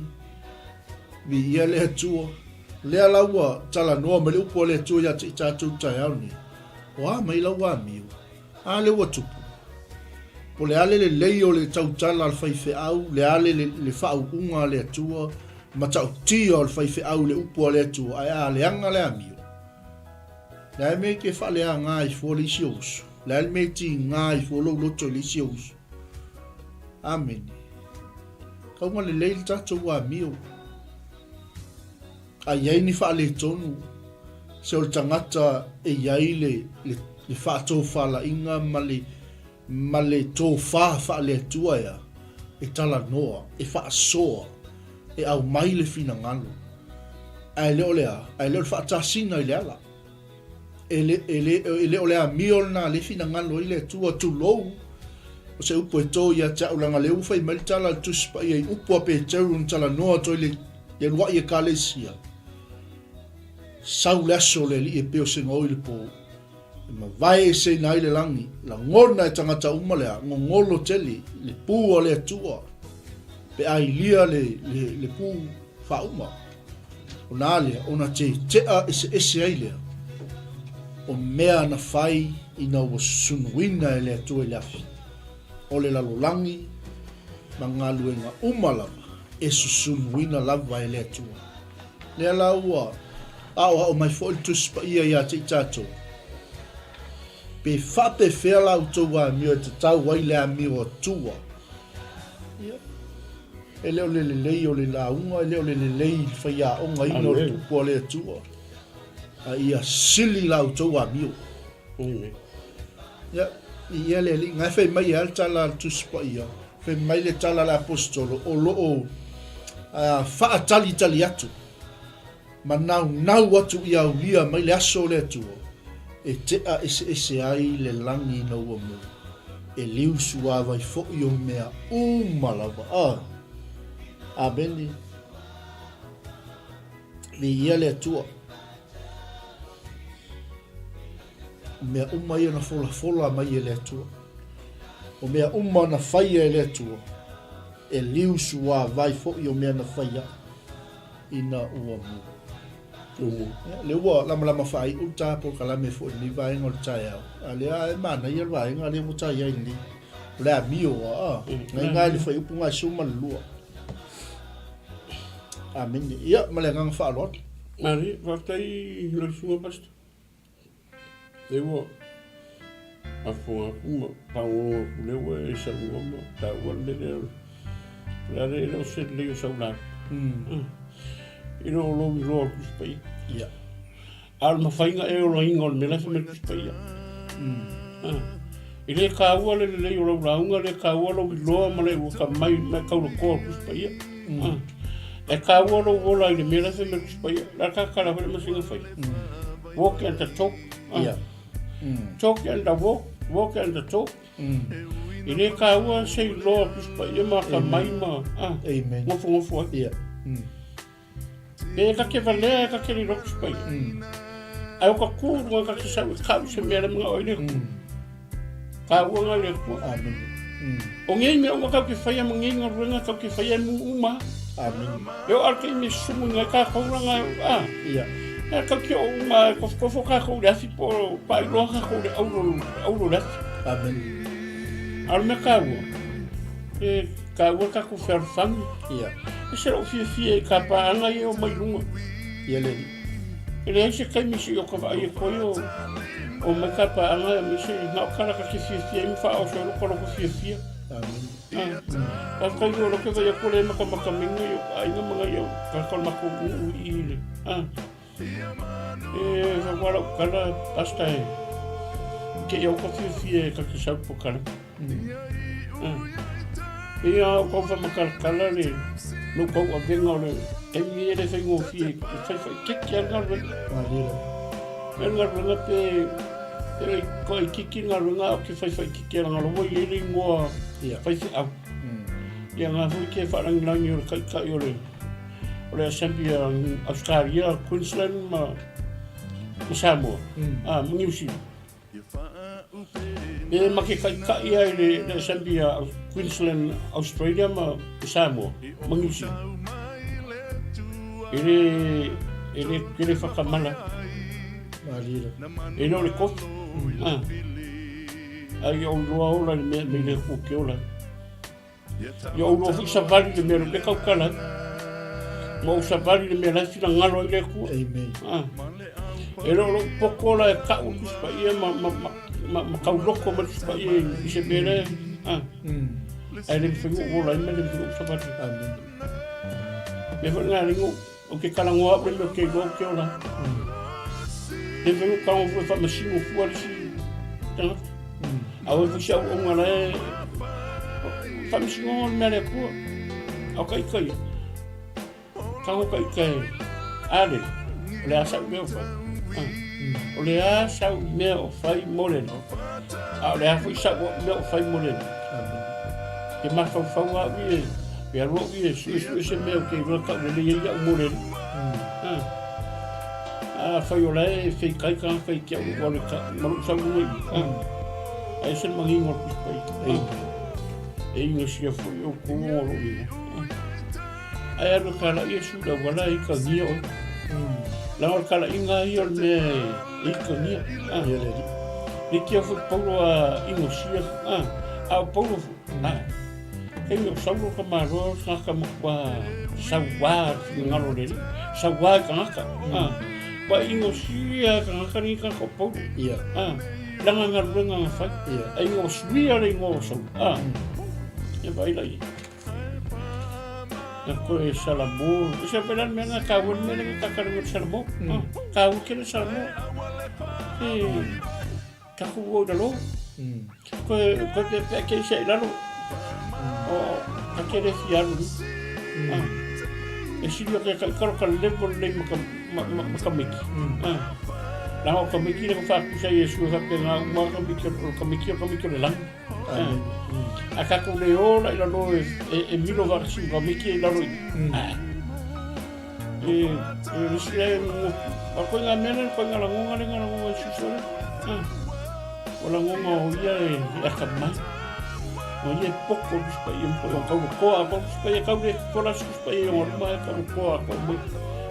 Viia le Atua. Lea la ua talanoa mai le upu a le Atua ia te i tatou taeao nei. O a mai lau amio? A lea ua tupu. Po le a le lelei o le tautala a le faifeau, le a le, le faauuga a le Atua, matautia o le faifeau i le upu a le Atua, ae a leaga le amio. Le a le mea e te faaleaga ai fua le isi ou uso? Le a le mea e tiga ai fua lou loto i le isi ou uso? Amene. Kauga lelei le tatou amio. A i ai ni faaletonu, Se o le tagata e i ai le, le, le faatofalaiga ma le, ma le tofa faale-Atua ea, e talanoa, e faasoa, e aumai le finagalo. Ae le o le a? Ae le o le faatasina i le ala. E le, e le, e le o le amio lena le finagalo ai le Atua, tulou, o se upu e to ia te au, leaga lea ua fai mai le tala a le Tusi Paia i upu a Peteru na talanoa atu ai le, le uluai Ekalesia, Sau le aso o le Alii e pei o se gaoi le po, e mavae eseina ai le lagi, lagona e tagata uma le a, gogolo tele le pu a le Atua, pe a ilia le, le, le pu faauma. Ona a lea, ona tetea eseese ai lea o mea na fai ina ua sunuina e le Atua i le afi, o le lalolagi ma galuega uma lava e susunuina lava e le Atua. Lea la ua aoao mai foi le Tusi Paia ia te i tatou, Pe faapefea la outou amio e tatau ai le amio Atua? Ia, e le o le lelei o le lauga, e le o le lelei i le faiaogaina o le upu a le Atua, a ia sili la outou amio. Amen. Ia, ia le alii, ngai fai mai e le tala a le Tusi Paia, fai mai le tala a le Aposetolo, o lo o faatalitali atu, ma naunau atu ia aulia mai le aso o le Atua, e tea eseese ai le lagi ina ua mu, e liu suavai foi o mea uma lava. Ah. Amene. Viia le Atua. O mea uma ia na folafola mai e le Atua. O mea uma na faia e le Atua, e liu suavai foi o mea na faia ina ua mu. Umu. Ia, lea ua lamalama faaiu le ta polokalame foi i lenei vaega o le taeao. A lea e manaia le vaega lea ua ta i ai nei. O le amio a, a. Ngai ngai le fuaiupu ngai 12. Amene. Ia, ma le agaga faaaloalo. Mari, faafetai lau susuga Pastor. Lea ua afoga atu ma pagologo atu lea ua e saunoa ma taua le mea lea o le a le le o se lelei o sau lauga. I le o lou iloa o le Tusi Paia. Ia. A o le mafaiga e olaina o le mea la e fai mai le Tusi Paia. E le taua le lelei o lau lauga, le taua lou iloa ma le ua atamai ma e tauletoa le Tusi Paia. E taua lou ola i le mea la e fai mai le Tusi Paia. O le a tatala foi le masina fai. Walk and the talk. Yeah. Talk and the walk, walk and the talk. E le taua se iloa o le Tusi Paia ma atamai ma Amen. nofonofo ai. Yeah. E ta te valea e ta te riro ki pai. Ai o ka kū runga ka te sau e kau se mea le mga oi le ku. Ka ua ngā le kua. Amen. O ngei mea uma kau ke whaia ma ngei ngā ruenga kau ke whaia e mū uma. Amen. E o arke i me sumu ngai kā kauranga e a. Ia. E kau ke o uma e kofokofo kā kou le afi po pa i roa kā kou le auro, auro le afi. Amen. A o le mea kāua, e kāua kā kou whearuwhangi. Ia. E se lou fiafia i ka paaga ia o mai luga. Ia le. E leai se taimi se i o ka vaai e koe o o mai ka paaga e mai se na o kala ka te fiafia i ma faaoso e loko loko fiafia. Amen. Ah. Faafetai o loke vai aku le makamaka minga i o aiga ma ngai o ka ka mako uu i le. Ah. E whakawala o kala pasta e. Ke i au ka fiafia e ka te sau po kala. Ia o kau whamakalakala le no kau avenga o le taimi e le whaingofie e whai whai kiki a ngaruenga. E ngaruenga pe pe le ko i kiki ngaruenga o ke whai whai kiki a ngaro i le ingoa whai whai au. Ia ngā hui ke wharangirangi o le kaikai o le o le Assembly a Australia, Queensland ma ma Samoa, ma New Zealand. E ma ke kaʻikaʻi ai le, le Assembly a Queensland, Australia ma Samoa, ma New Zealand. E le, e le, e le whakamala. E le o le kofi. Ah. Ai o loa ola le mea me le ku ke ola. Ia ou loa foi savali le mea le kaukala. Ma ou savali le mea la finagalo ai le Atua. Amen. Ah. E lo lo poko la e kau le Tusi Paia ma ma ma ma, ma kauloko ma le Tusi Paia i se mea le. Ah. Ai le mawhai o ola ai ma le mawhai o savali. Amen. Me foi ngā ringo o ke kalangoa au le mea o ke iloa o ke ola. Le mafai ona tago fua e faamasino fua le isi tagata. A o ai foi se auauna la e faamasinoga o le mea a le Atua. A o ka ita ia, tago ka ita e a le, o le a sau mea o fai. O le a sau mea o fai mo le Alii, a o le a foi sau mea o fai mo le Alii. Ke mafaufau au ia, pe alu au ia e suesue se mea ou te iloa tau lelei ai au mo le Alii. Afai o la e feikai tagata i te au ua le ma lou saunoa i i. Ae ese le manino o le Tusi Paia. E igasia foi outou ona o lou igoa. Ae alu e kalai Iesu i le auala e ikagia oe. Leaga o le kalaiga lava ia o le mea e ikagia. Leitioa foi Paulo a inosia, a o Paulo foi, Taimi o Saulo ka malo tagata matua sauā finagalo o le Alii, sauā i tagata. Ua inosia e tagata nei tagata o Paulo. Lana galuega na fai. Ai ua suia le igoa o Saulo. E vaai la ia. Na koe Salamo. E se pela le mea na kāua le mea le kakale o Salamo. Kāua kele Salamo. E Taku ua i lalo. Koe, koe pe pe kei se i lalo. O, ka kere fi alu ni. Ah. E sili o ke ka ikaro ka level lei ma ka, ma, ma, ma ka miki. Ah. La o ka miki le ka whaakusa i e sua ka pe ngā uma ka miki o ka miki o ka miki o le langi. Ah. A ka ko le ola i lalo e, e, e milo whakasiu ka miki i lalo i. Ah. E, e risi ai mo, a koe ngā mea nei, koe ngā rangonga le ngā rangonga i susu le. Ah. O rangonga o ia e, e aka mai. O ia e poko ki spa ia mpo o kau koa ko spa ia kau le kola spa ia o ruma e kau koa ko mai.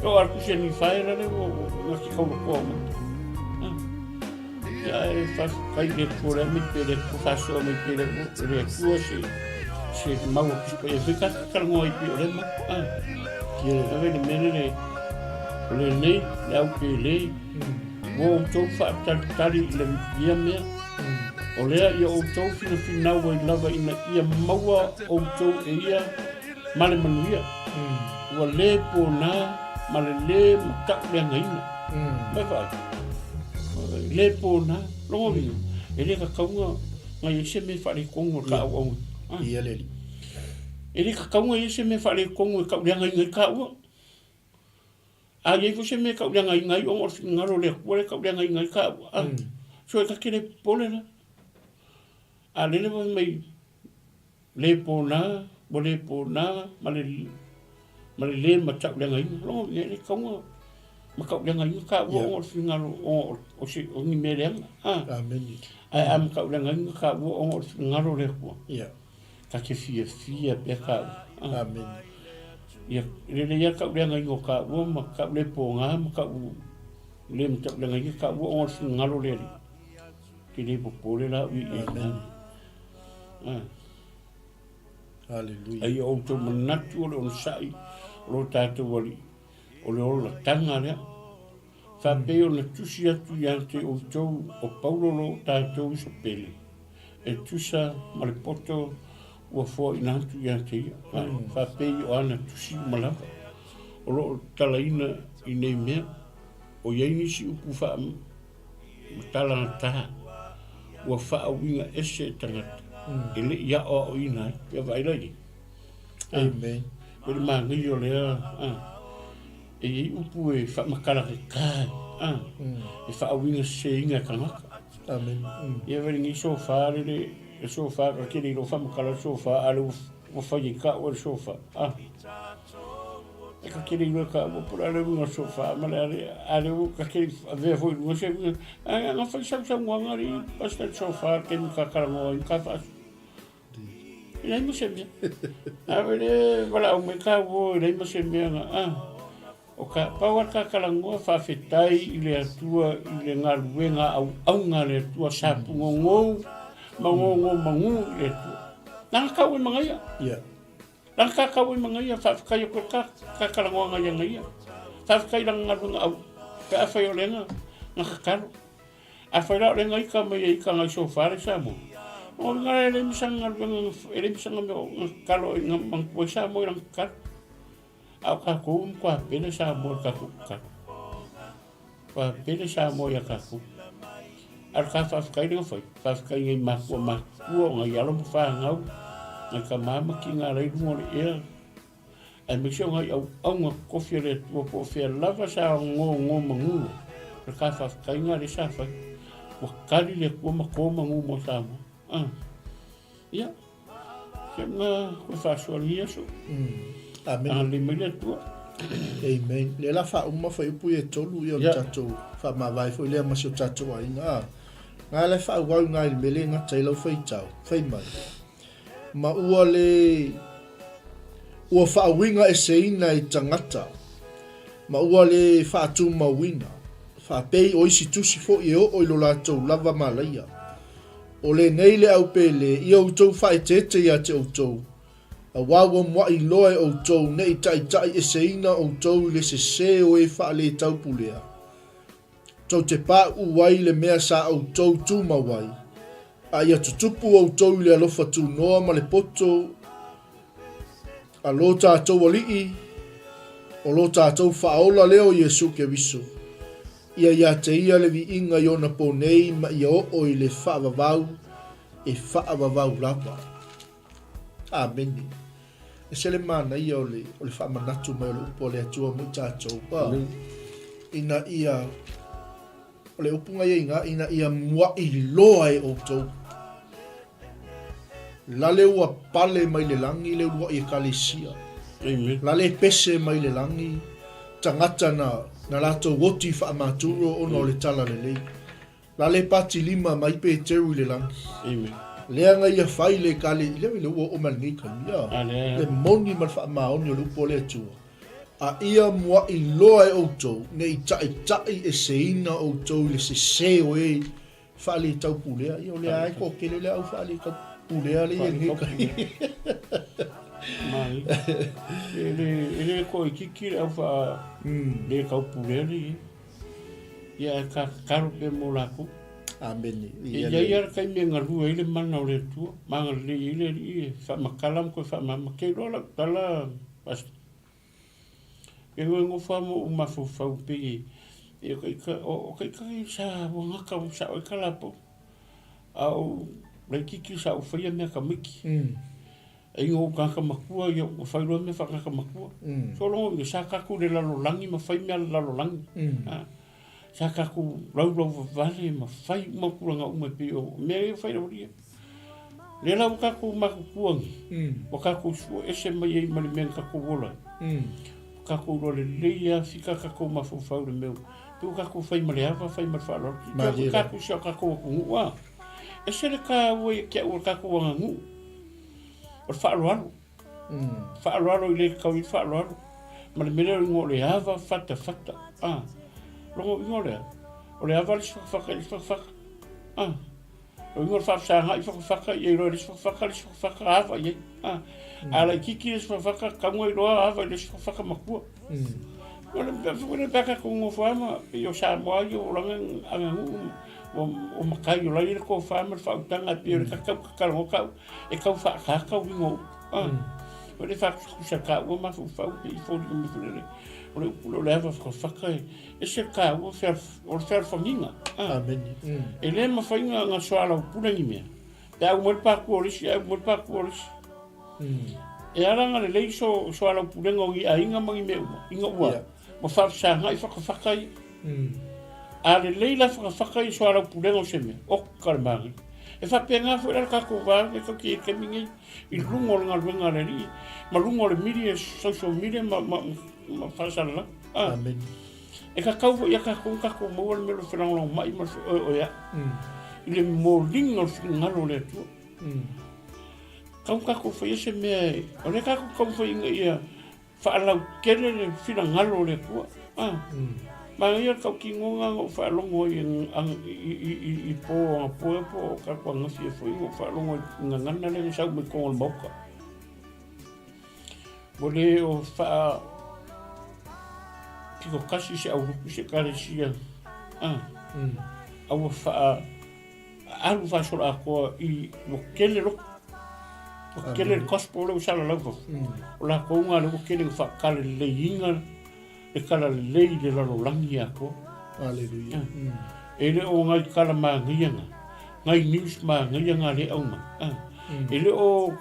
O ar kusi ni whae rare o ngā ki kau koa mai. Ah. Ia e whawhai le kore mai pe le whasoa mai pe le le kua se se maua ki spa ia whika karangoa i pi o rema. Ah. Kia le le mele le le nei le au pe le ua outou faatalitali i le ia mea o lea ia outou finafinau ai lava ina ia maua outou e ia ma le manuia ua lē pōnā ma le lē matauleagaina. Mai vaai, lē pōnā, logo uiga, e lē kakauga ngai ai se mea e faaletonu o le kāuauna. Ia le alii. E lē kakauga i ai se mea e faaletonu e tauleagaina ai kāua. A i ai foi se mea e tauleagaina ai ona o le finagalo o le Atua lea e tauleagaina ai kāua. So e ta te le popole la. A lele fai mai Le pōnā, ua le pōnā ma le, ma le lē matauleagaina. Logo ia le kaunga matauleagaina ka ua o le finagalo o o se o ni mea leaga. Ah. Amen. Ae a matauleagaina ka ua o le finagalo o le Atua. Ia. Ta te fiafia pea ka ua. Ah. Amen. Ia, lelei lava tauleagaina o ka ua ma kau le pōgā ma kau le matauleagaina ka ua o le finagalo o le Alii. Ke le popole la ui i Amen. Ah. Hallelujah. Ai outou manatu o le onosai o lo tātou Alii, o le olataga lea. Faapei ona tusi atu ia te outou o Paulo lo tātou uso pele, e tusa ma le poto ua foaina atu ia te ia. Faapei o ana tusi uma lava, o lo o talaina i nei mea, o i ai nisi upu faa Matalagata, ua faauiga ese e tagata e le i aʻoaʻoina ai. Ia vaai la i Amen. O le manaia o lea, e i ai upu e faamatalagata ai, e faauiga seseina e tagata. Amen. Ia vaai lenei sofa lele, le sofa ka tele i lou faamatala le sofa, a o lea ua fai ai taua le sofa. E ka kere iloa ka ua pula le uiga sofa ma le ale ale ua ka kere avea foi luga se uiga ai anga fai sau sau nguanga ri pasta le sofa ke mi ka kala ngoa i ka fa e lai ma se mea a vele wala au me ka wo e lai ma se mea nga a o ka pau a ka kala ngoa faafetai i le Atua i le galuega auauna a le Atua sa pugogou ma gogo magu i le Atua nanga kau e magaia Yeah. Lana kakau e magaia, faafetai o koe ka kakalagoa ngai agaia. Faafetai lana galuega au, pe afai o lega na kakalo. Afai la o lega ika mai e ika ngai sofa le Samoa. O nga e le misanga galuega e le misanga mea o nga kakalo e nga mangkua i Samoa i lana kakalo. A o kakou matua pele Samoa i le kakou kakalo. Ua pele Samoa ia tatou. A o le ka faafetai lea na fai, faafetai i nai makua matutua o nai alo ma fanau, nai tama ma tina la i luga o le ea, aemaise o nai auauna totofi a le Atua po o fea lava sa nonomanu, o le ka faafetai lena lea sa fai. Ua tali le Atua ma to manu mo Samoa. Ah. Ia, se na koe faasoa lenei aso. Amen. Agalelei mai le Atua. Amen. Lea la faauma fuaiupu ia e tolu ia o le tatou faamavae foi lea ma si o tatou aiga. Ah, nga la e faaauau i le mea lea e gata ai lau faitau, fai mai. Ma ua le ua faauiga eseina i tagata, ma ua le faatumauina, faapei o isi tusi foi e oo i lo latou lava malaia. O lenei le au pele, ia outou faaeteete ia te outou, auā ua muaʻi loa e outou ne i taʻitaʻi eseina outou i le sesē o e faaletaupulea, tou te paʻuʻu ai i le mea sa outou tumau ai, a ia tutupu outou i le alofa tunoa ma le poto a lo tatou Alii, o lo tatou Faaola lea o Iesu Keriso. Ia ia te ia le viiga i ona po nei ma ia oo i le faavavau e faavavau lava. Amene. E se le manaia o le, o le faamanatu mai o le upu a le Atua mo i tatou. Pa, ina ia, o le upu na ia ina, ina ia muaʻi loa e outou. Lale ua pale mai le lagi le uluaʻi ekalesia. Amen. Lale pese mai le lagi tagata na, na latou oti faamaturo ona o le tala lelei. Lale pati lima mai Peteru i le lagi. Amen. Lea na ia fai le ekale, i lea le ua oo mai lenei taimi, a. A lea. Le moni ma le faamaoni o le upu a le Atua. A ia muaʻi loa e outou, ne i taʻitaʻi eseina outou i le sesē o e Faaletaupulea, ia o lea lava e toatele le au faaletaupulea lea i lenei taimi. Mai. E le, e le toaitiiti le au faa le taupulea lea i ai. Ia ae ka tatalo pea mo latou. Amene. E i ai lava le taimi e galue ai le mana o le Atua, ma agalelei ai le Alii e faamatala ma toe faamama. Ke iloa lau tala, Pastor. E ua nofo lava ma ou mafaufau pei e o taitaki sa ua gata ua sao ai ka latou. A o laitiiti sa ou faia mea tamaiti. Ai na ou tagata matua ia ua fai loa mea faatagata matua. So logo ina sa tatou i le lalolagi ma fai mea a le lalolagi. Sa tatou laulau vavale ma fai uma tulaga uma e pei o mea ia ua fai aualia. Lea la ua tatou matutua nei, ua tatou sue ese mai ai ma le mea na tatou ola ai. Ua tatou iloa lelei lava fika tatou mafaufau i le mea ua, pei ua tatou fai ma le ava, fai ma le faaaloalo. Malie lava. Tatou si o tatou atunuu a. Ese le taua ia te au o le tatou aganuu, o le faaaloalo. Faaaloalo i le tau i le faaaloalo. Ma le mea lea o le igoa o le ava fatafata. A, logo igoa o le a? O le ava le isi fatafata i le isi fatafata. A. O igoa o le faafesagai fatafata ia iloa e le isi fatafata le isi fatafata ava i ai. A, a laitiiti le isi fatafata tauga iloa ava i le isi fatafata matua. O le mea foi lea pe a tatou nonofo lava ma pei o Samoa ia ua olaga aganuu o matai o la e i ai le tofa ma le faautaga e pei o le tau tatalogo tau e tau faatata uiga o upu. A, o le faatusatusa taua mafaufau pei foliga mai foi lele o le upu lea o le ava fatafata e ese le taua o le fealofagiga. Amene. E le mafai ona soalaupule ni mea pe a uma ai le patua o le isi ae uma ai le patua o le isi. E ala ona lelei soalaupulega o ni aiga ma ni mea uma ina ua ua faafesagai fatafata ia. A lelei la fatafata ia soalaupulega o se mea, oka le manaia. E faapena foi la le tatou va lea tatou te i ai i le taimi lenei i luga o le galuega a le Alii ma luga o le media, social media ma faasalalau. Amene. E tatau foi ia tatou ona tatou maua le mea o le felagolagomai ma le feoeoeaʻi i le moliga o le finagalo o le Atua. Tatau ona tatou faia se mea e, o lea tatou te taumafai ina ia faalautele le finagalo o le Atua. Manaia le tautinoga na ou faalogo ai i po anapo ea po o tatou ananafi ea foi na ou faalogo ai i gagana lea na sau mai totonu o le Maota. Ua le o faa pito tasi se aulotu se ekalesia a a ua faa alu faasoloatoa i ua tele lotu ua tele le gospel lea ua salalau fafo o latou na lea ua tele ina faataleleiina le talalelei i le lalolagi atoa. Aleluia. E le o ngai tala manaia na, ngai news manaia na le aumai. E le o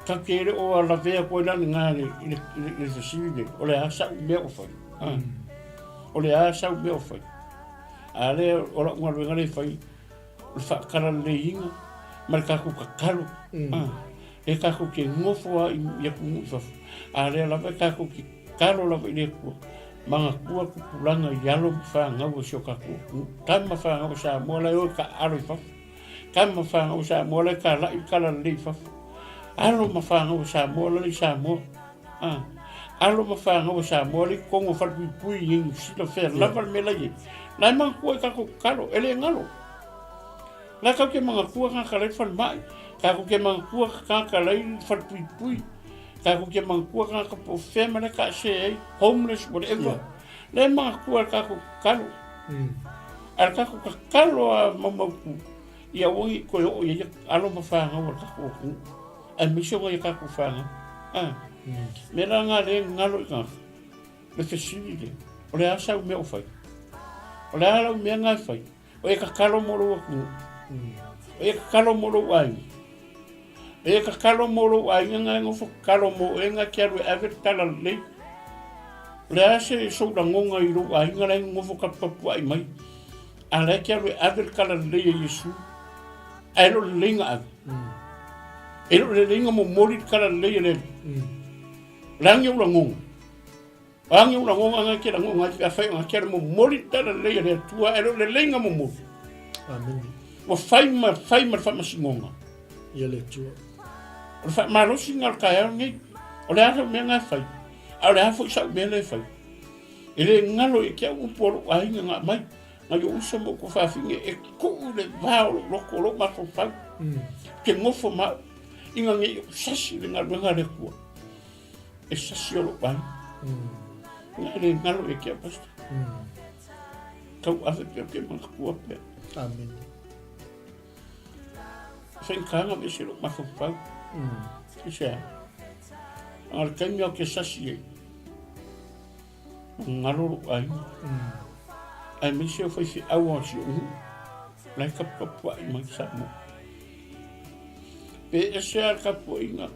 ta te le o lavea koe la lena i le, i le, le fesili le, o le a sa'u mea o fai. O le a sa'u mea o fai. A lea o la'u galuega lea e fai, o le faatalaleiina ma le tatou tatalo. E tatou te nofo lava i atunuu i fafo, a lea lava e tatou te tatalo lava i le Atua, manatua tupulaga i alo ma fanau a si o tatou atunuu. Tama fanau a Samoa la e o e taaalo i fafo. Tama fanau a Samoa la e talai le talalelei i fafo. Alo ma fanau a Samoa la e i Samoa. Ah. Alo ma fanau a Samoa la i totonu o falepuipui i Niu Sila, fea lava le mea la i ai. La e manatua i tatou tatalo, e le galo. La tatou te manatua tagata la i le falemai, tatou te manatua tagata la i le falepuipui, tatou te manatua tagata po o fea ma le taase ai, homeless, whatever. Yeah. La e manatua le tatou tatalo. A le tatou tatalo a maumautu, ia aua ne i toe oo i ai alo ma fanau a le tatou atunuu, aemaise o nai a tatou fanau. Ah. Mea la na lea e galo i tagata, le fesili lea, o le a sau mea o fai? O le a lau mea na e fai? O e tatalo mo lou atunuu. O e tatalo mo lou aiga. O e tatalo mo lou aiga na e nofo tatalo mo oe na te alu e ave le tala lelei. O le a se sou lagona i lou aiga la e nonofo taputapuai mai. A la e te alu e ave le tala lelei a Iesu. Ae le o lelei na ave. E le o lelei na momoli le tala lelei a le Alii. O le a ni ou lagona? Agi o lagona ngai ke lagona ai pe afai o ke momoli le tala lelei a le Atua e le o lelei na momoli. Amen. Ua fai ma fai ma le faamasinoga. Ia le Atua. O le faamalosiga o le taeao lenei, o le a sau mea na e fai, a o le a foi sau mea lea e fai. E le galo ia te au upu a lou aiga na aumai, nai ou uso ma ou tuafafine e tuu le va o lou loto, o lou mafaufau, ke nofo ma au, ina ne i ou sasi i le galuega a le Atua. E sasi o lou aiga. Na e le galo ia te au, Pastor. Tau ave pea ou te manatua pea. Amen. Faigata na aveese lou mafaufau. Aisea? A o le taimi ou te sasi ai, ua galo lou aiga. Aemaise o faifeau o si ou nuu, la e taputapuai mai Samoa. Pe ese lava le tapuaiga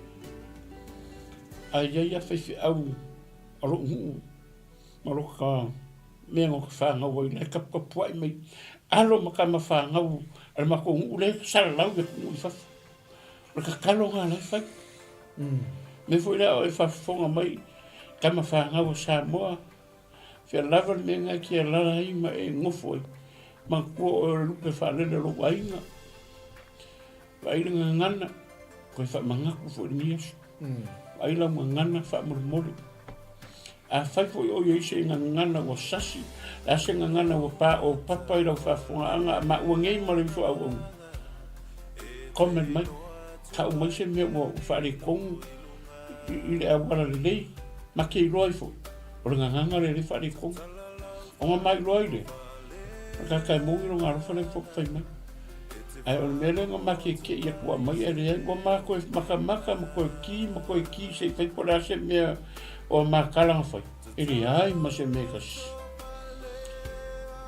a i ai lava faifeau a lou nuu ma lota mea na ota fanau ai, la e taputapuai mai alo ma tama fanau a le matou nuu lea e salalau i atunuu i fafo. O le tatalo lena la e fai. Mea foi lea o e faafofoga mai tama fanau a Samoa, fea lava le mea lena e te alaala ai ma e nofo ai, manatua oe o le lupe faalele o lou aiga. Vaai le gagana, toe faamanatu foi i lenei aso. Vaai lau gagana faamolemole. Afai foi o i ai se gagana ua sasi, le a se gagana ua paopapa i lau faafofogaaga a maua nei ma le uso auauna, comment mai, tau mai se mea ua faaletonu i le auala lelei, ma te iloa ai foi, o le gagana lea e le faaletonu. Ona ma iloa ai lea, o le tagata e moni lona alofa lea e fai mai. Ae o le mea lea na ma keke'i atu aumai ae leai, ua ma toe matamata ma toe ki ma toe ki se i fai po o le a se mea o a ma tala na fai, e leai ma se mea e tasi.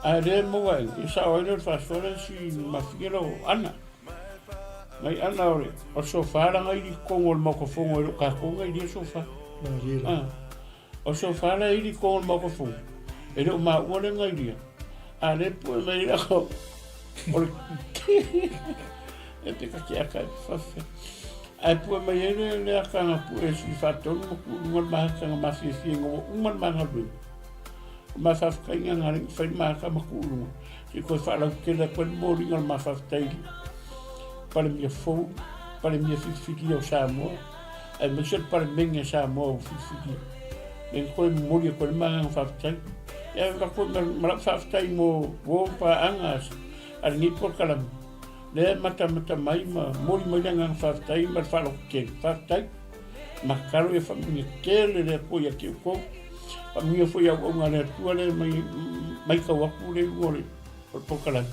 Ae lea e maua ai, e sao ai lea o le faasoa lea si mafine lea o Ana. Mai Ana o le, o le sofa la na ili i totonu o le Maota Fono e le o tatou na ilia sofa. Ah. O sofa la e ili i totonu o le Maota Fono, e le o maua lea na ilia. A lea e pue mai ai o o le e te kake aka e fafe. Ae pue mai ai le le aka na pue e sui faatonu ma tuu i luga le mahaka na mafiafia ina ua uma le ma galuega. O ma faafetaiga na alii fai le mahaka ma tuu i luga. Se i toe faalautele atu ai le moliga o le ma faafetai i le Palemia fou, Palemia filifilia o Samoa, aemaise le Palemene a Samoa ua filifilia. Lea na toe momoli atu ai le ma agaga faafetai. Ia avatu foi ma lau faafetai mo uo paaga a lenei polokalame, lea e matamata mai ma momoli mai le agaga faafetai ma le faalototele. Faafetai. Matalo ia faamanuia tele le Atua ia te outou. Faamanuia foi i auauna a le Atua lea e matau atu le iuga o le polokalame.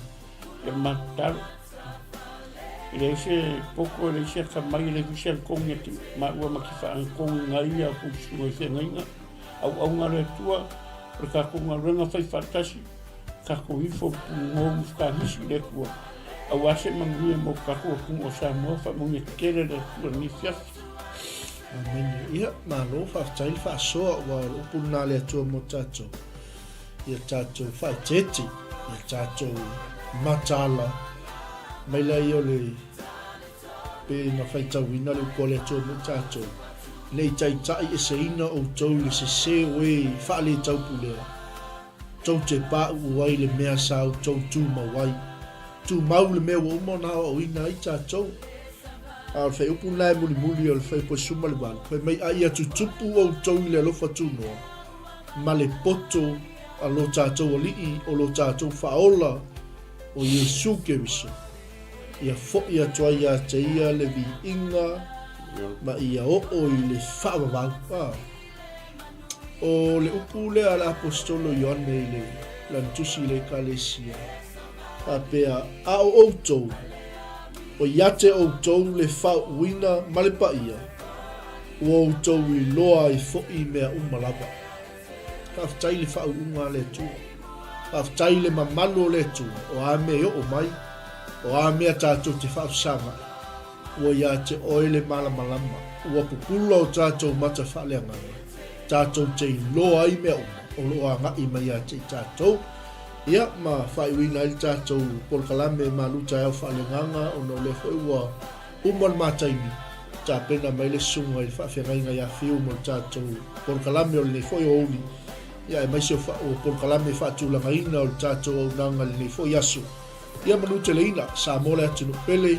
Ia matalo. E leai se poto, e leai se atamai, e leai foi se agogi e te maua ma te faaagogiga ai a outou susuga i feagaiga. Auauna a le Atua, o le tatou galuega fai faatasi. Tatou ifo pugou ma fakaagisi i le Atua, aua se manuia mo tatou atunuu o Samoa, faamanuia tele le Atua i lenei afiafi. Amene. Ia, malo, faafetai le faasoa, aua o le upu lena a le Atua mo tatou, ia tatou faaeteete, ia tatou mataala mai laia o le Pe na faitauina le upu a le Atua mo tatou, Ne i taitai eseina outou i le sese o e faaletaupulea, tou te pauu ai le mea sa outou tumau ai. Tumau le mea ua uma ona aoaoina ai tatou. A o le fuaiupu lena e mulimuli o le fuaiupu e 18, fai mai, A ia tutupu outou i le alofa tunoa ma le poto a lo tatou Alii o lo tatou Faaola o Iesu Keriso. Ia foi atu ai ia te ia le viiga ma ia oo i le faavavau. Ah. O le upu lea a le Aposetolo Ioane i le lana tusi i le Ekalesia, faapea, A o outou, o ia te outou le faauuina ma le paia, ua outou iloa ai foi mea uma lava. Faafetai i le faauuga a le Atua. Faafetai i le mamalu o le Atua, o a mea e oo mai, o a mea tatou te faafesagai, ua ia te oe le malamalama, ua pupula o tatou mata faaleagaga, tatou te iloa ai mea uma o lo o agai mai ia te i tatou. Ia, ma faaiuina ai le tatou polokalame malu taeao faaleagaga ona o lea foi ua Uma le ma taimi, tapena mai le susuga i le faafeagaiga ia Fiu mo le tatou polokalame o lenei foi aoauli, ia aemaise o, o polokalame faatulagaina o le tatou auaunaga i lenei foi aso. Ia manuteleina Samoa le atunuu pele,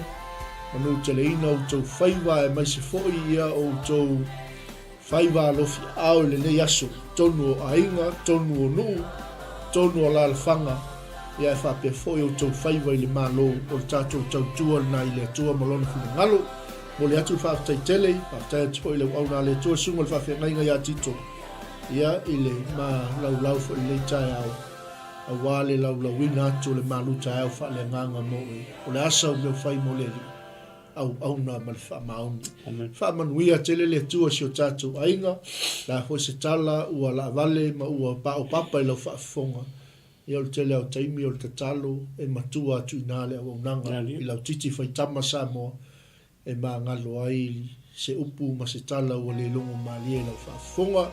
manuteleina outou faiva aemaise foi ia outou Faiva alofi ao i lenei aso, tonu o aiga, tonu o nuu, tonu o alaalafaga, ia e faapea foi outou faiva i le Malo o le tatou tautua lena i le Atua ma Lona finagalo. Momoli atu le faafetai tele, faafetai atu foi i le auauna a le Atua, Susuga i le Faafeagaiga ia Tito, ia i le malaulau foi i lenei taeao, aua le laulauina atu o le malu taeao faaleagaga mo oe. O le asa o mea ufai mo le Alii. auauna ma le faamaoni. Faamanuia tele le Atua i si o tatou aiga, le a foi se tala ua laavale ma ua paopapa i lau faafofoga. Ia o le tele lava o taimi o le tatalo e matua atu i ina le auaunaga i lau titi faitama Samoa e magalo ai se upu ma se tala ua le logo malie i lau faafofoga.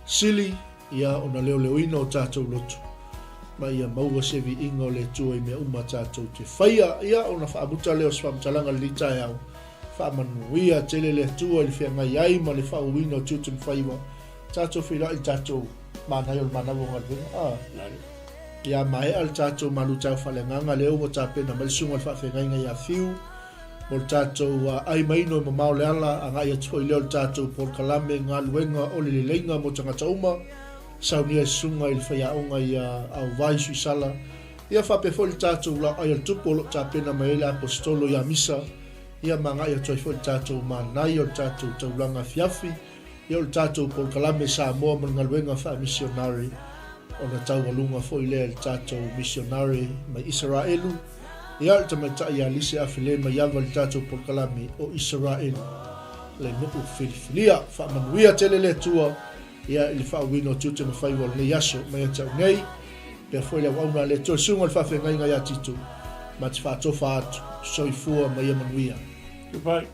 Sili ia ona leoleoina o tatou loto, ma ia maua se viiga o le Atua i mea uma tatou te faia. Ia ona faamuta lea o se faamatalaga i lenei taeao, faamanuia tele le Atua i le feagai ai ma le faauuina o tiute ma faiva, tatou feiloai i le tatou manaia o le manawa o galuega. A ia maea le tatou malutau faaleagaga lea ua tapena mai le susuga i le faafeagaiga ia Fiu, mo le tatou ai maino e mamao le ala, agai atu foi lea o le tatou polokalame galuega o le leleiga mo tagata uma, saunia e susuga i le faiaoga ia Auvai Suisala, ia faapea foi le tatou laoai a le Tupu o lo o tapena mai ai le Aposetolo ia Misa, ia ma agai atu ai foi le tatou manaia o le tatou taulaga afiafi. Ia o le tatou polokalame Samoa ma le galuega faamisionare ona taualuga foi lea i le tatou misionare mai Isaraelu, ia le tamaitai ia Lise Afele Maiava i le tatou polokalame o Isaraelu le nuu filifilia. Faamanuia tele le Atua ia i le faauuina o tiute ma faiva o lenei aso mai ia te au nei, pea foi le auauna a le Atua i le susuga i le faafeagaiga ia Tito ma te faatofa atu. Soifua ma ia manuia. Goodbye.